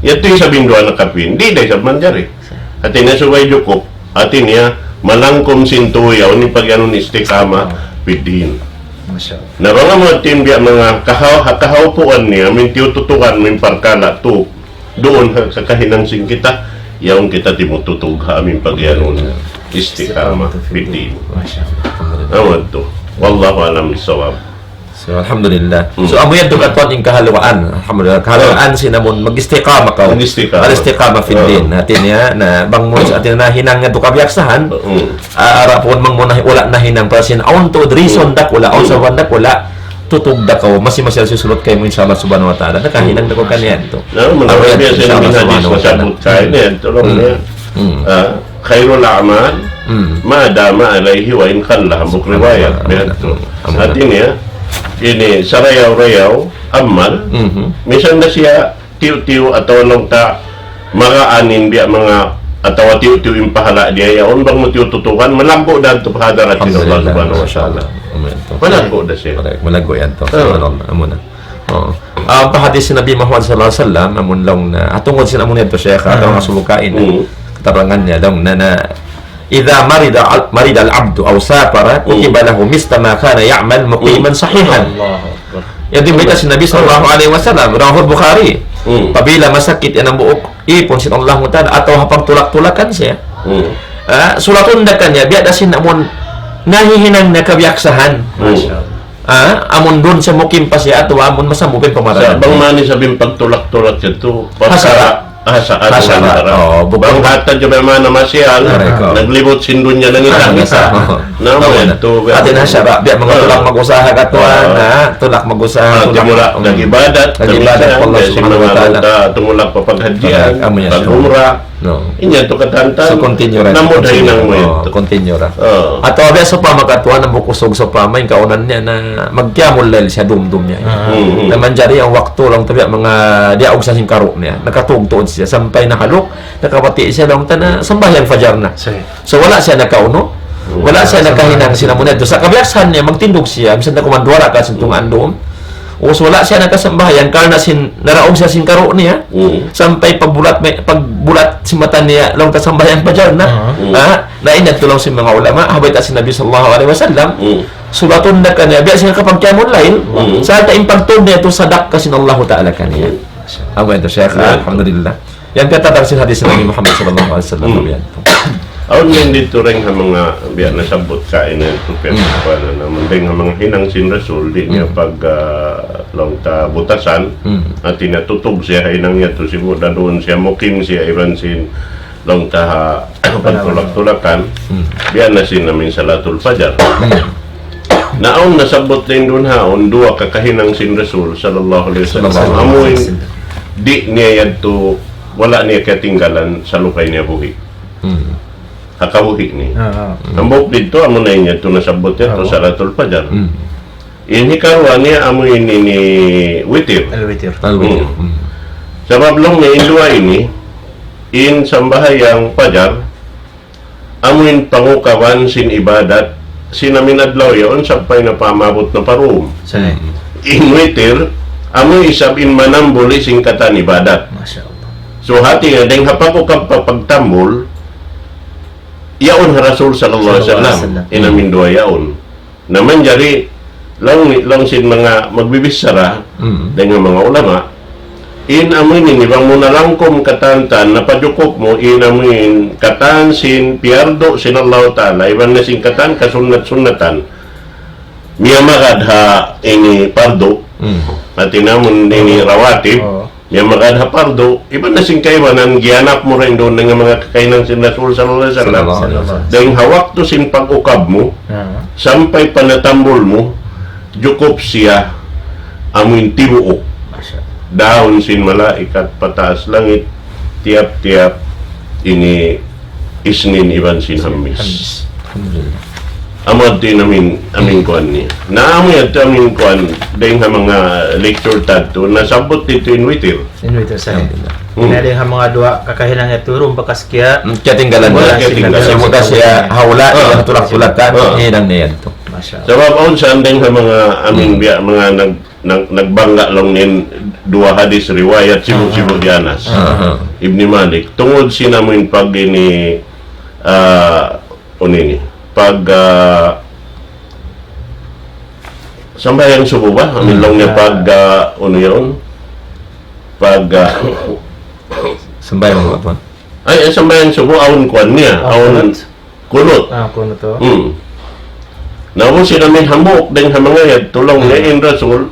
Yadtu in sabinduwa na kapin. Di' da isab manjari. Sahih. Hati niya subay jukup. Hati niya, malangkum sin tū yaun in pagiyanun istiqamah fid din. Masha Allah. Na bang amu hati biya' manga kahaw-, kahawpuan niya, amin tiyututukan, amin parkala' tū. Duun ha, ha kahinang sin kita, yaun kita timututug ha amin pagiyanun istiqamah fid din. Masha Allah. Alhamdulillah. Amu yadtu. Wallahu a'lam bissawab. So, alhamdulillah. Hmm. So, amu yadtu katuan in kahaluan. Alhamdulillah. Kahaluan sin amun mag-istiqamah kaw. Mag-istiqamah. Al-istiqamah fid din. Hmm. Hati niya, na bang mu, hati niya nahinang yadtu kabiyaksahan. Hmm. Ah, adapun bang mu na, wala' nahinang pa sin, awn tuud reason Hmm. dakula', awn Hmm. sabab dakula', tutug da kaw, masi-masi susulut kaymu, insha Allah subhanahu wa ta'ala. Nakahinang da kaw kaniya yadtu. Na, amu yadtu, biya' sin hadis subhanahu wa ta'ala. Masabut kaw ini, yadtu laung niya. Hmm. Ah, khairul a'mal, Hmm. ma dama alayhi wa in qalla, hambuuk riwayat. Biya' yadtu. Amu na. Hati niya, ini sarayaw-rayaw amal, Mhm. misan da siya tiyu'-tiyu' atawa laung ta magaan in biya' manga atawa tiyu'-tiyu' in pahala' niya yaun bang mu tiyututukan, malaggu' da tuud pa hadarat sin Allah Alhamdulillah, subhanahu wa ta'ala. Masha Allah. Managgu' da siya. Correct. Managgu' yan to. Oo. Subhanallah. Amu na. Oo. Ah, pa hadis sin Nabi Muhammad sallallahu alayhi wasallam, amun laung na, ah, tungud sin amun yadtu, Sheikh, ah, atawa masubukain. Mm. Katarangan niya laung na, na, إذا مرض ال-، مرض العبد أو سافر، كتب له مثل ما كان يعمل مقيما صحيحا. Allahu Akbar. Yan in bayta' sin Nabi sallallahu alayhi wasallam, rawahul Bukhari. Mm. Apabila masakit in hambuuk ipun sin Allahu Ta'ala, atawa ha pagtulak-tulakan siya. Mm. Ah, sulatun da kaniya, biya' da sin amun nahihinang niya kabiyaksahan. Mm. Masha Allah. Ah, amun duun siya mukim pa siya, atawa amun masambu pa in pamaranan. Sa' bang man isab in pagtulak-tulak yadtu, ha sara'. Ha sara', ha sara'. Oo, bukun. Bang hatan siya bang mana masiyal, correct, oo, naglibut sin dunya nangita'-ngita'. Nangita'. Amu na. Hati niya ha sara', biya' manga tulak mag-usaha katuan, ha? Tulak mag-usaha, tulak, tumulak, mm, nag-ibadat, nag-ibadat pa Allah Subhanahu wa Ta'ala. Tumulak pa paghajjian, correct, amu yan, pag-umrah. No. In yadtu katan-katan, so, continue ra. Namud ha hinang mu yadtu. Oo, continue ra. Oo. Atawa biya' sawpama katuan, amu kusug sawpama, in kaunan niya na magqiyamul layl siya, dum-dum niya. Ah. Mm-hmm. Na manjari in waktu laung ta biya' manga diyaug sa sin karu' niya. Nakatug tuud siya, sampay nahaluk, nakabati' siya laung ta na sambahayang fajar na. Sahih. So, wala' siya nakaunu, wala' siya nakahinang sin amu na yadtu. Sa' kabiyaksahan niya, magtindug siya, misan da kuman duwa rakaat sin tungaan dum. Ubus wala' siya nakasambahayang karna' sin, naraug siya sin karu' niya. Mm. Sampay pagbulat, may, pagbulat sin mata niya, laung ta sambahayang fajar na. Ah. Mm. Ha? Na in yadtu laung sin manga ulama, ha bayta' sin Nabi sallallahu alayhi wasallam, mm, sulatun da kaniya, biya' sin kapagqiyamul layl, mm, sarta' in pagtug niya yadtu sadakka sin Allahu Ta'ala kaniya. Mm. Amu yadtu, Sheikh. Alhamdulillah. Yan katatang sin hadis Nabi Muhammad sallallahu alayhi wasallam. Hmm. Yan. Awn yan didtu dayn ha manga biya' nasabbut kaina yadtu, piyan, hmm, kuwan na naman. Dayn ha manga hinang sin Rasul, di' niya, hmm, pag, ah, laung ta butasan, hmm, hati niya tutug siya ha hinang yadtu, sibu' da duun siya, mukim siya, iban sin laung ta ha pagtulak-tulakan, hmm, biya' na sin amuin salatul fajar. Hmm. Na awn nasabbut dayn duun ha yaun, duwa ka kahinang sin Rasul sallallahu alayhi wasallam. Sallallahu alayhi wasallam. Amuin di' niya yadtu, wala' niya katinggalan salukay niya buhi'. Hmm. Ha kabuhi' niya. Ah, ah. Hambuuk didtu, amu na in yadtu nasabbut yadtu, ah, salatul fajar. Hmm. In hikaruwa niya, amu ini, ini witir. Al-witir. Al-witir. Hmm. Hmm. Sabab laung niya in duwa ini, in sambahayang fajar, amuin pangukaban sin ibadat, sin amuin adlaw yaun sampay na pa maabut na pa dum. Sahih. In witir, amu isab in manambul sin katan ibadat. Masha Allah. So, hati niya, dayn ha pag-ukab pa pagtambul, yaun ha Rasul sallallahu alayhi wasallam, sallallahu alayhi wasallam, in amuin duwa yaun. Na manjari, laung, laung sin manga magbibichara, mm, dayn ha manga ulama, in amuin ini, bang mu nalangkum katan-katan, napajukup mu, in amuin katan sin piyardu sin Allah Ta'ala, iban na sin katan kasunnat-sunnatan. Miyamagad ha ini pardu, mm, hati niya amun ini, oh, rawatib, oh. Yan magad ha pardu, iban na sin kaibanan, giyanap mu ra in duun nga manga kakahinang sin Rasul sallallahu alayhi wasallam. Sallallahu alayhi wasallam. Dayn ha waktu sin pag-ukab mu, ah, sampay pa natambul mu, jukup siya, amuin tibuuk. Masha Allah. Daun sin malaikat pataas langit, tiyap-tiyap ini Isnin iban sin Hamis. Hamis. Alhamdulillah. Amu yadtu in amuin, amuin kuwan niya. Na amu yadtu amuin kuwan, dayn ha manga lecture ta yadtu, nasabbut didtu in witir. In witir, sahih. Alhamdulillah. Hmm. Na dayn ha manga duwa kakahinang yadtu, dum bakas kiya-, hmm, kiyatinggalan niya. Kiyatinggalan. Sa' bakas siya ha hula', ah, iban ha tulak-tulakan, ah, hinang niya yadtu. Masha Allah. Sabab awn sa dayn ha manga amuin, hmm, biya' manga nag-, nag-, nagbangga laung niya in duwa hadis riwayat sibu'-sibu' hi Anas ibni Malik. Tungud sin amuin pag ini, ah, unu ini, pag, ah, sambahayang subu ba? Amuin laung niya pag, ah, unu yaun? Pag, ah, sambahayang apa? Ay, ay, sambahayang subu, awn kuwan niya, awn kunut. Kunut. Ah, kunut, oh. Hmm. Na amu sin amuin hambuuk dayn ha manga yadtu laung niya in Rasul,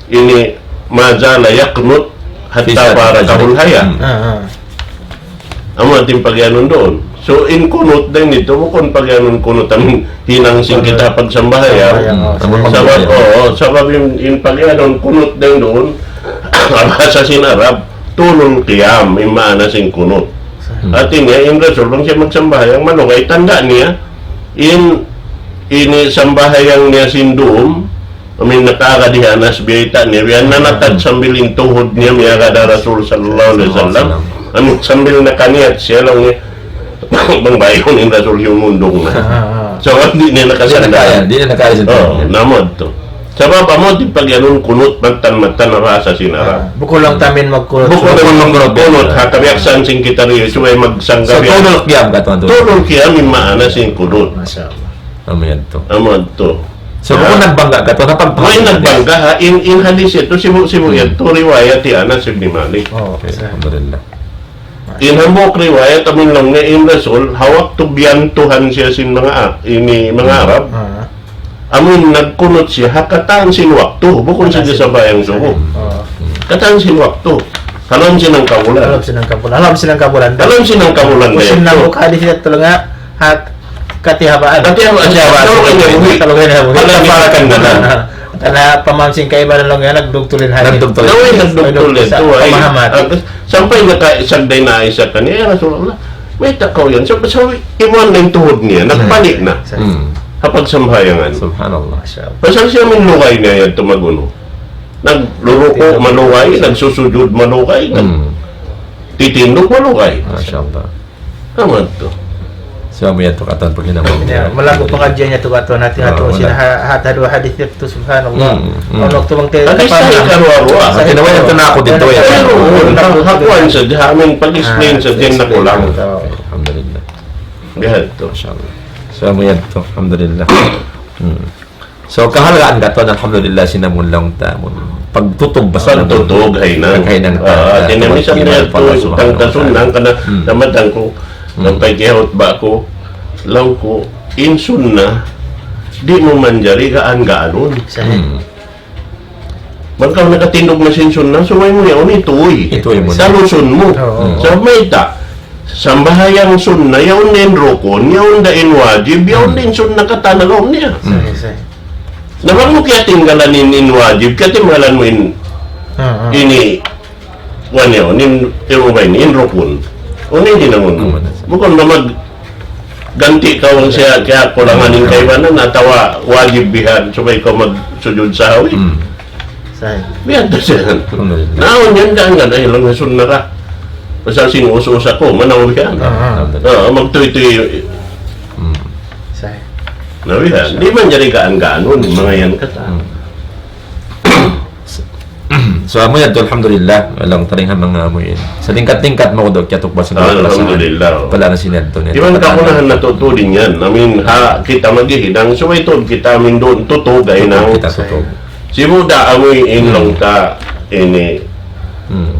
ini ma zala yaqnut hatta farakahul haya. Hmm. Ah, ah. Amu in pagiyanun duun. So, in kunut dayn didtu, bukun pagiyanun kunut amuin hinang sin kita pagsambahayang. Sambahayang, oh. Sabab, oh, sabab in, in pagiyanun kunut dayn duun, bahasa sin Arab, tulul qiyam, in maana sin kunut. Hmm. Hati niya, in Rasul, bang siya magsambahayang, malugay, tanda' niya, in, ini sambahayang niya sin dum, amuin nakaagad hi Anas biyayta' niya, biya' nanatad sambil in tuhud niya, miyagad ha Rasul sallallahu alayhi wasallam. Amuin sambil nakaniyat siya laung niya, bang bayun in Rasul hiyumundung na. Ah, ah, ah. So, di' niya nakasandal. Di' niya kaya, di' niya kaya sa Oh, tawhid. Na amu yadtu. Sabab amu in pagyanun kunut mattan-mattan bahasa sin Arab. Ah, bukun laung ta amin magkunut. Bukun laung magkunut, ha, kabiyaksahan sin kita ri, subay magsanggabi. So, tulul qiyam katan, tulul. Tulul qiyam in maana sin kunut. Masha Allah. Amu yadtu. Amu yadtu. So, bukun nagbangga katan, napagpaham. Way nagbangga, ha, in, in hadith yadtu, sibu'-sibu' yadtu, riwayat hi Anas ibn Malik. Oh, okay, sahih. Alhamdulillah. In hambuuk riwayat, amu in laung niya in Rasul, ha waktu biyantuhan siya sin manga, a-, ini manga Arab. Ah. Amu in nagkunut siya, ha katan sin waktu, bukun sadja sambahayang subuh. Ah. Katan sin waktu. Ha lawm sin hangkabulan. Ha lawm sin hangkabulan. Ha lawm sin hangkabulan. Ha lawm sin hangkabulan. Musim na yadtu. Buka di siya tulunga, ha, katihabaan. Katihabaan. Katihabaan. Katihabaan. Katihabaan. Katihabaan. Katihabaan. Karna' pamaham sin kaibanan laung niya, nagdugtul in hadith. Nagdugtul. Way nagdugtul yadtu, way. Pamahaman. Ah, sampay nakaisag dayn ha Aisha kaniya, "Ya Rasulullah, mayta' kaw yan?" So, so, imuwan na in tuhud niya, nagpanik na. Hmm. Ha pagsambahayangan. Subhanallah. Masha Allah. Pasal siya amu in lugay niya yadtu mag-unu. Nagruruku' malugay, nagsusujud malugay, nag-, Hmm. titindug malugay. Masha Allah. Amu yadtu. So, amu yadtu katan paghinang mu. Ya, malaggu' pangadjian yadtu katan. Hati-hati, ah, sin ha-, ha-, ha duwa hadith yadtu, subhanallah. Hmm, hmm. Awn waktu bang te-, At least tayo karuwa-ruwa. Sa-, kinawa yadtu na aku dito, ya. Pero, ha kuwan sadja, amu in pag-explain sadja, ah, nakulang. Alhamdulillah. Biya' yadtu. Masha Allah. So, amu yadtu. Alhamdulillah. Hmm. So, kahalgaan katan, alhamdulillah, sin amu in laung ta, amu in pagtutug, basta pagtutug, hinang. Hinang ta, ah, ta, hati niya, misan niya tu, tangtasun lang kana, hmm, namatang ku, hmm, sampay kiyahutba ku, laung ku, in sunnah, di' mu manjari gaan-gaanun. Sahih. Hmm. Bang kaw nakatindug na sin sunnah, subay mu yaun, ituy. Ituy mu. Salusun mu. Oo. Hmm. Sa mayta', sambahayang sunnah, yaun na in rukun, yaun na in wajib, yaun na in sunnah katan ha lawm niya. Hmm. Sahih, sahih. Na bang mu kiyatinggalan in, in wajib, kiyatinggalan mu in, ah, ah, ini, kuwan yaun, in, in ubay ini, in rukun. Unu in hinangun mu? Bukun ba magganti' kaw bang siya kiyakulangan in kaibanan, atawa wajib bihan, subay kaw magsujud sahwi? Hmm. Sahih. Biya' da siya. Alhamdulillah. Na awn yan, gaan-gaan, ay, laung niya sunnah ra. Pasal sin us-us aku, manaw biya' yan. Ah, ah. Ah, magtuy-tuy. Hmm. Sahih. Na biya' yan. Di' manjari gaan-gaanun, manga yan katan. Hmm. So, so, amu yadtu, alhamdulillah, laung ta dayn ha manga amu yan. Sa tingkat-tingkat, maudo' kiyatukbal sin, alhamdulillah, pala na sin yadtu niya. Iban kakunahan natu' tuud in yan. I mean, ha, kita maghihinang, subay tuud kita, amu in duun, tutug, ay na. Kita tutug. Sibu' da amu in laung ta ini, hmm,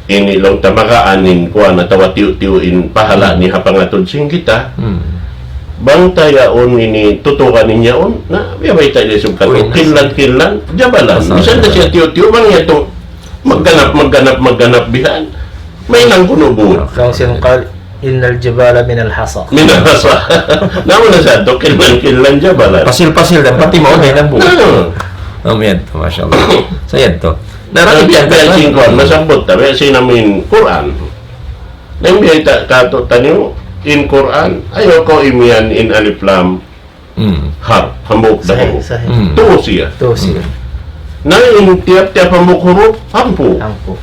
ini laung ta magaan in kuwan atawa tiyu'-tiyu' in pahala niya ha pangatud sin kita. Hmm. Bang ta yaun ini tutukan in yaun, na, biya' bayta' da isab katu'. Uy, na. Kinlan-kinlan, jabalan. Misan da siya tiyu'-tiyu', bang yadtu magganap, magganap, magganap bihan. Mahinang kunu' buhut. Laung sin kal-, إن الجبال من الحصى. من الحصى. Na amu na sa yadtu, kinlan-kinlan jabalan. Pasil-pasil da, pati mawn na in buhut. Hmm. Amu yadtu, masha Allah. Sa yadtu. Na, na, biya' biya' sin kuwan, masabbut ta, biya' sin amu in Qur'an. Na biya' ta, katu' taniyu, in Qur'an, ayaw kaw imiyan in alif lam. Hmm. Harf, hambuuk da hambuuk. Sahih, sahih. Hmm. Tū siya. Tū siya. Hmm. Na in tiyap-tiyap hambuuk huruf, hangpu'. Hangpu'.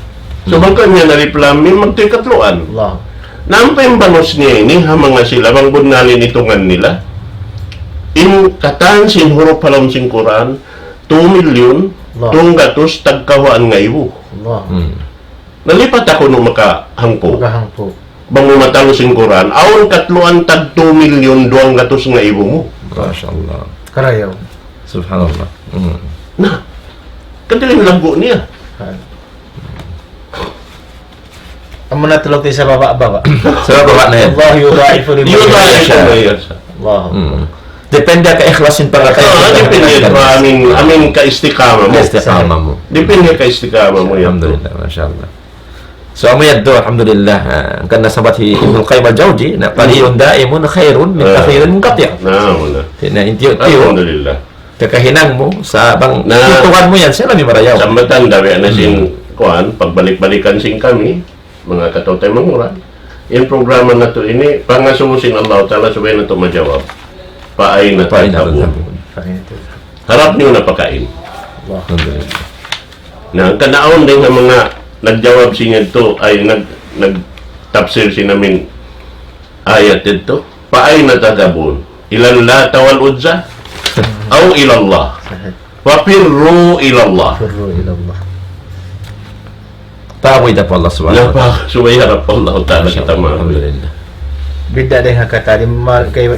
So, bang kaw imiyan alif lam mim, magtuy katluan. Allah. Na ampa in banus niya ini, ha manga sila, bang bunnal in itungan nila. In katan sin huruf ha lawm sin Qur'an, two million, Allah, tū gatus tagkawhaan ngaibu. Allah. Hmm. Nalipat aku nu makahangpu'. Makahangpu'. Bang mu matalus in Qur'an, awn katluan tag two million duwang gatus ngaibu mu. Masha Allah. Karayaw. Subhanallah. Hmm. Na, kadirin laggu' niya. Ha. Amu na tulung ti sa baba'-baba'. Sa baba' na yan. الله يضاعف لمن يضاعف لمن يشاء. يشاء. Allahu Akbar. Hmm. Depende ha kaikhlas sin pangatayan. Ah, depende pa amin, amin kaikstiqamah mu. Kaikstiqamah mu. Depende ha kaikstiqamah mu yan. Alhamdulillah, masha Allah. So, amu yadtu, alhamdulillah. Ah, hangkan nasabbut hi Ibnul Qayyim al-Jawzi, na, قليل دائم خير من كثير منقطع. Na, na. Na, in tiyu'-tiyu'. Alhamdulillah. Kakahinang mu, sa' bang tutukan mu yan, siya labi marayaw. Sambatan da, biya' na sin, hmm, kuwan, pagbalik-balikan sin kami, manga kataw-taymanghuran. In programa natu' ini, pangasubu sin Allah Ta'ala subay natu' majawab. فأين تذهبون؟ فأين تذهبون؟ Harap niyu na pakain. Alhamdulillah. Na, hangkan awn dayn ha manga nagjawab sin yadtu, ay, nag-, nagtapsir sin amin ayat yadtu. فأين تذهبون؟ إلى اللات والعزى أو إلى الله. ففروا إلى الله. Firru ilallah. Tawakkal pa Allah Subhanahu wa Ta'ala. Napa? Subay harap pa Allah Ta'ala kita ma. Alhamdulillah. Bidda' dayn ha katan,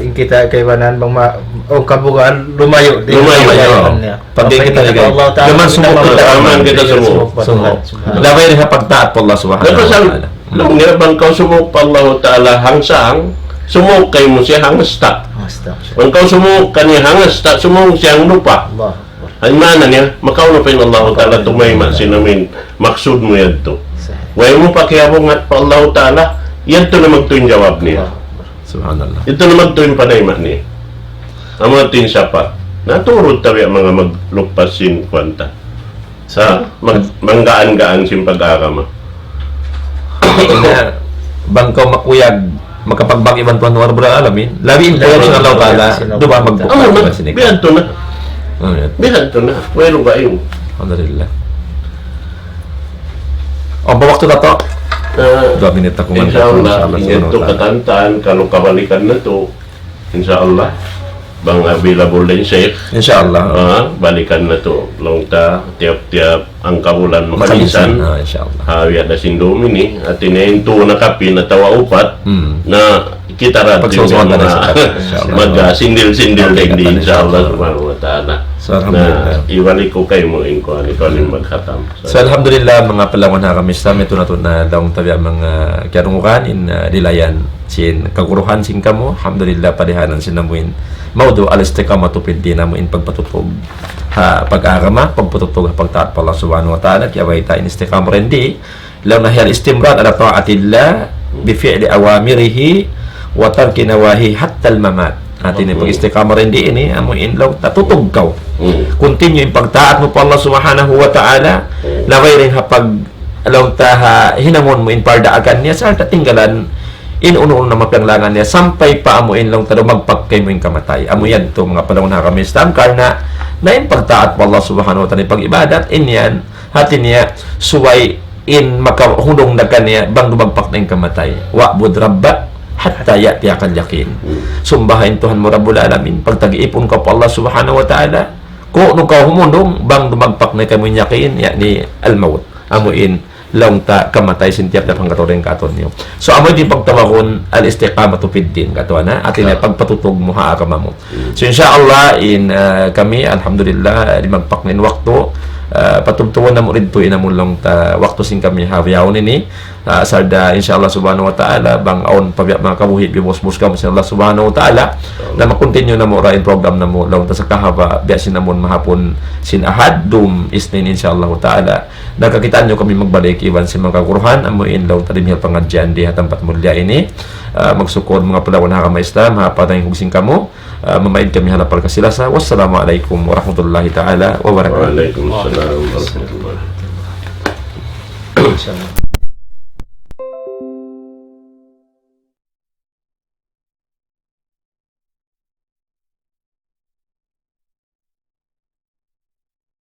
in kita kaibanan bang ma-, o kabugaan, lumayu'. Lumayu'. Lumayu'. Pag kita pa Allah Ta'ala, jaman sumuuk kita. Jaman kita sumuuk. Sumuuk. Subhanallah. Labay dayn ha pagtaat pa Allah Subhanahu wa Ta'ala. Laung niya, bang kaw sumuuk pa Allah Ta'ala hangsan, sumuuk kaymu siya hangsta. Hangsta. Bang kaw sumuuk kaniya hangsta, sumuuk siya hanglupa. Allah. Hangkan maana niya, makauna pa in Allah Ta'ala tumayma' sin amuin maksud mu yadtu. Sahih. Way mu pakiyabungat pa Allah Ta'ala, yadtu na magtuy in jawab niya. Allah. Subhanallah. Yadtu na magtuy in panayma' niya. Amu na in sapa'. Naturut tabi' manga maglupas sin kuwan ta. Sa' mag-, manggaan-gaan sin pag-agama. Ina, bang kaw makuyag, makapagbak iban Tuhan Rabbul Alamin, labi in kuyag sin Allah Ta'ala, duwa magbuka. Amu na, biya' hādtu na. Amu na. Biya' hādtu na. Wayruun gaing. Alhamdulillah. Awn pa waktu, Dato'? Ah, duwa minit na kuman. Insya Allah, subhanahu wa ta'ala. Katantan, kalu kabalikan natu', insya Allah, bang available in Sheikh. Insya Allah. Ah, balikan natu', laung ta, tiyap-tiyap hangkabulan makaminsan. Makaminsan, ah, insya Allah. Ah, biya' da sin dum ini, hāti niya in tū na kapin atawa upat, hmm, na kita ra pagsusuwan na, insya Allah. Insya Allah. Mag-, ah, sindil-sindil, okay, dayn di, insya Allah, subhanahu wa ta'ala. So, alhamdulillah. Na, ibalik ku kaymu in kuwan, ikaw in magkhatam. So, alhamdulillah, manga palangga' ha agama Islam, yadtu na tuud na laung ta biya' manga kiyarungugan in, ah, dilayan sin kaguruhan sin kamu. Alhamdulillah, padihanan sin amuin mawdu' al-istiqamatu fid din, amuin pagpatutug ha pag-agama, pagpatutug ha pagtaat pa Allah Subhanahu wa Ta'ala, kiyabayta' in istiqamah dayn di, laung niya hiya al-istimrar ala ta'atillah bi fi'li awamirihi wa tarki nawahihi hatta al-mamat. Hāti niya, hmm, pag-istiqamah dayn di ini, amuin laung ta tutug kaw. Hmm. Continue in pagtaat mu pa Allah Subhanahu wa Ta'ala, hmm, labay dayn ha pag-, laung ta ha hinangun mu in pardaakan niya, sarta' tinggalan in unu-unu na mapiyanglangan niya, sampay pa amuin laung ta dumagpak kaymu in kamatay. Amu yadtu, manga palangga' ha agama Islam, karna' na in pagtaat pa Allah Subhanahu wa Ta'ala, pag-ibadat, in yan, hāti niya, subay in makahundung da kaniya bang dumagpak na in kamatay. Wa'bud rabbaka hatta ya'tiyakal yaqin. Hmm. Sumbaha in Tuhan mu Rabbul Alamin, pagtag-ipun kaw pa Allah Subhanahu wa Ta'ala, kunu' kaw humundung bang dumagpak na kaymu in yaqin, ya'ni al-maut. Amuin laung ta kamatay sin tiyap-tiyap hangkatau dayn kātu'niyu. So, amu in pagtawagun al-istiqamatu fid din, katu' na, hāti niya, ah, pagpatutug mu ha agama mu. So, insya Allah, in, ah, kami, alhamdulillah, dimagpak na in waktu, ah, patubtuban namu' didtu in amun laung ta waktu sin kami ha bihaun ini, ah, sarta', insya Allah subhanahu wa ta'ala, bang awn pa biya' manga kabuhi', biyusbus kamu sin Allah subhanahu wa ta'ala, na ma-continue namu' ra in program namu', laung ta sa kahaba', biya' sin amun mahapun sin Ahad, dum Isnin, insya Allah ta'ala. Na kakitaan niyu kami magbalik iban sin manga kaguruhan, amu in laung ta dimihil pangadjian di ha tampat mulliya ini. Ah, magsukul manga palangga' ha agama Islam, ha pagtangihug sin kamu. Ah, mamaid kami ha lapal kasi-lasa. Wassalamu alaykum warahmatullahi ta'ala wabarakatuh. Wa alaykum assalam warahmatullahi wabarakatuh.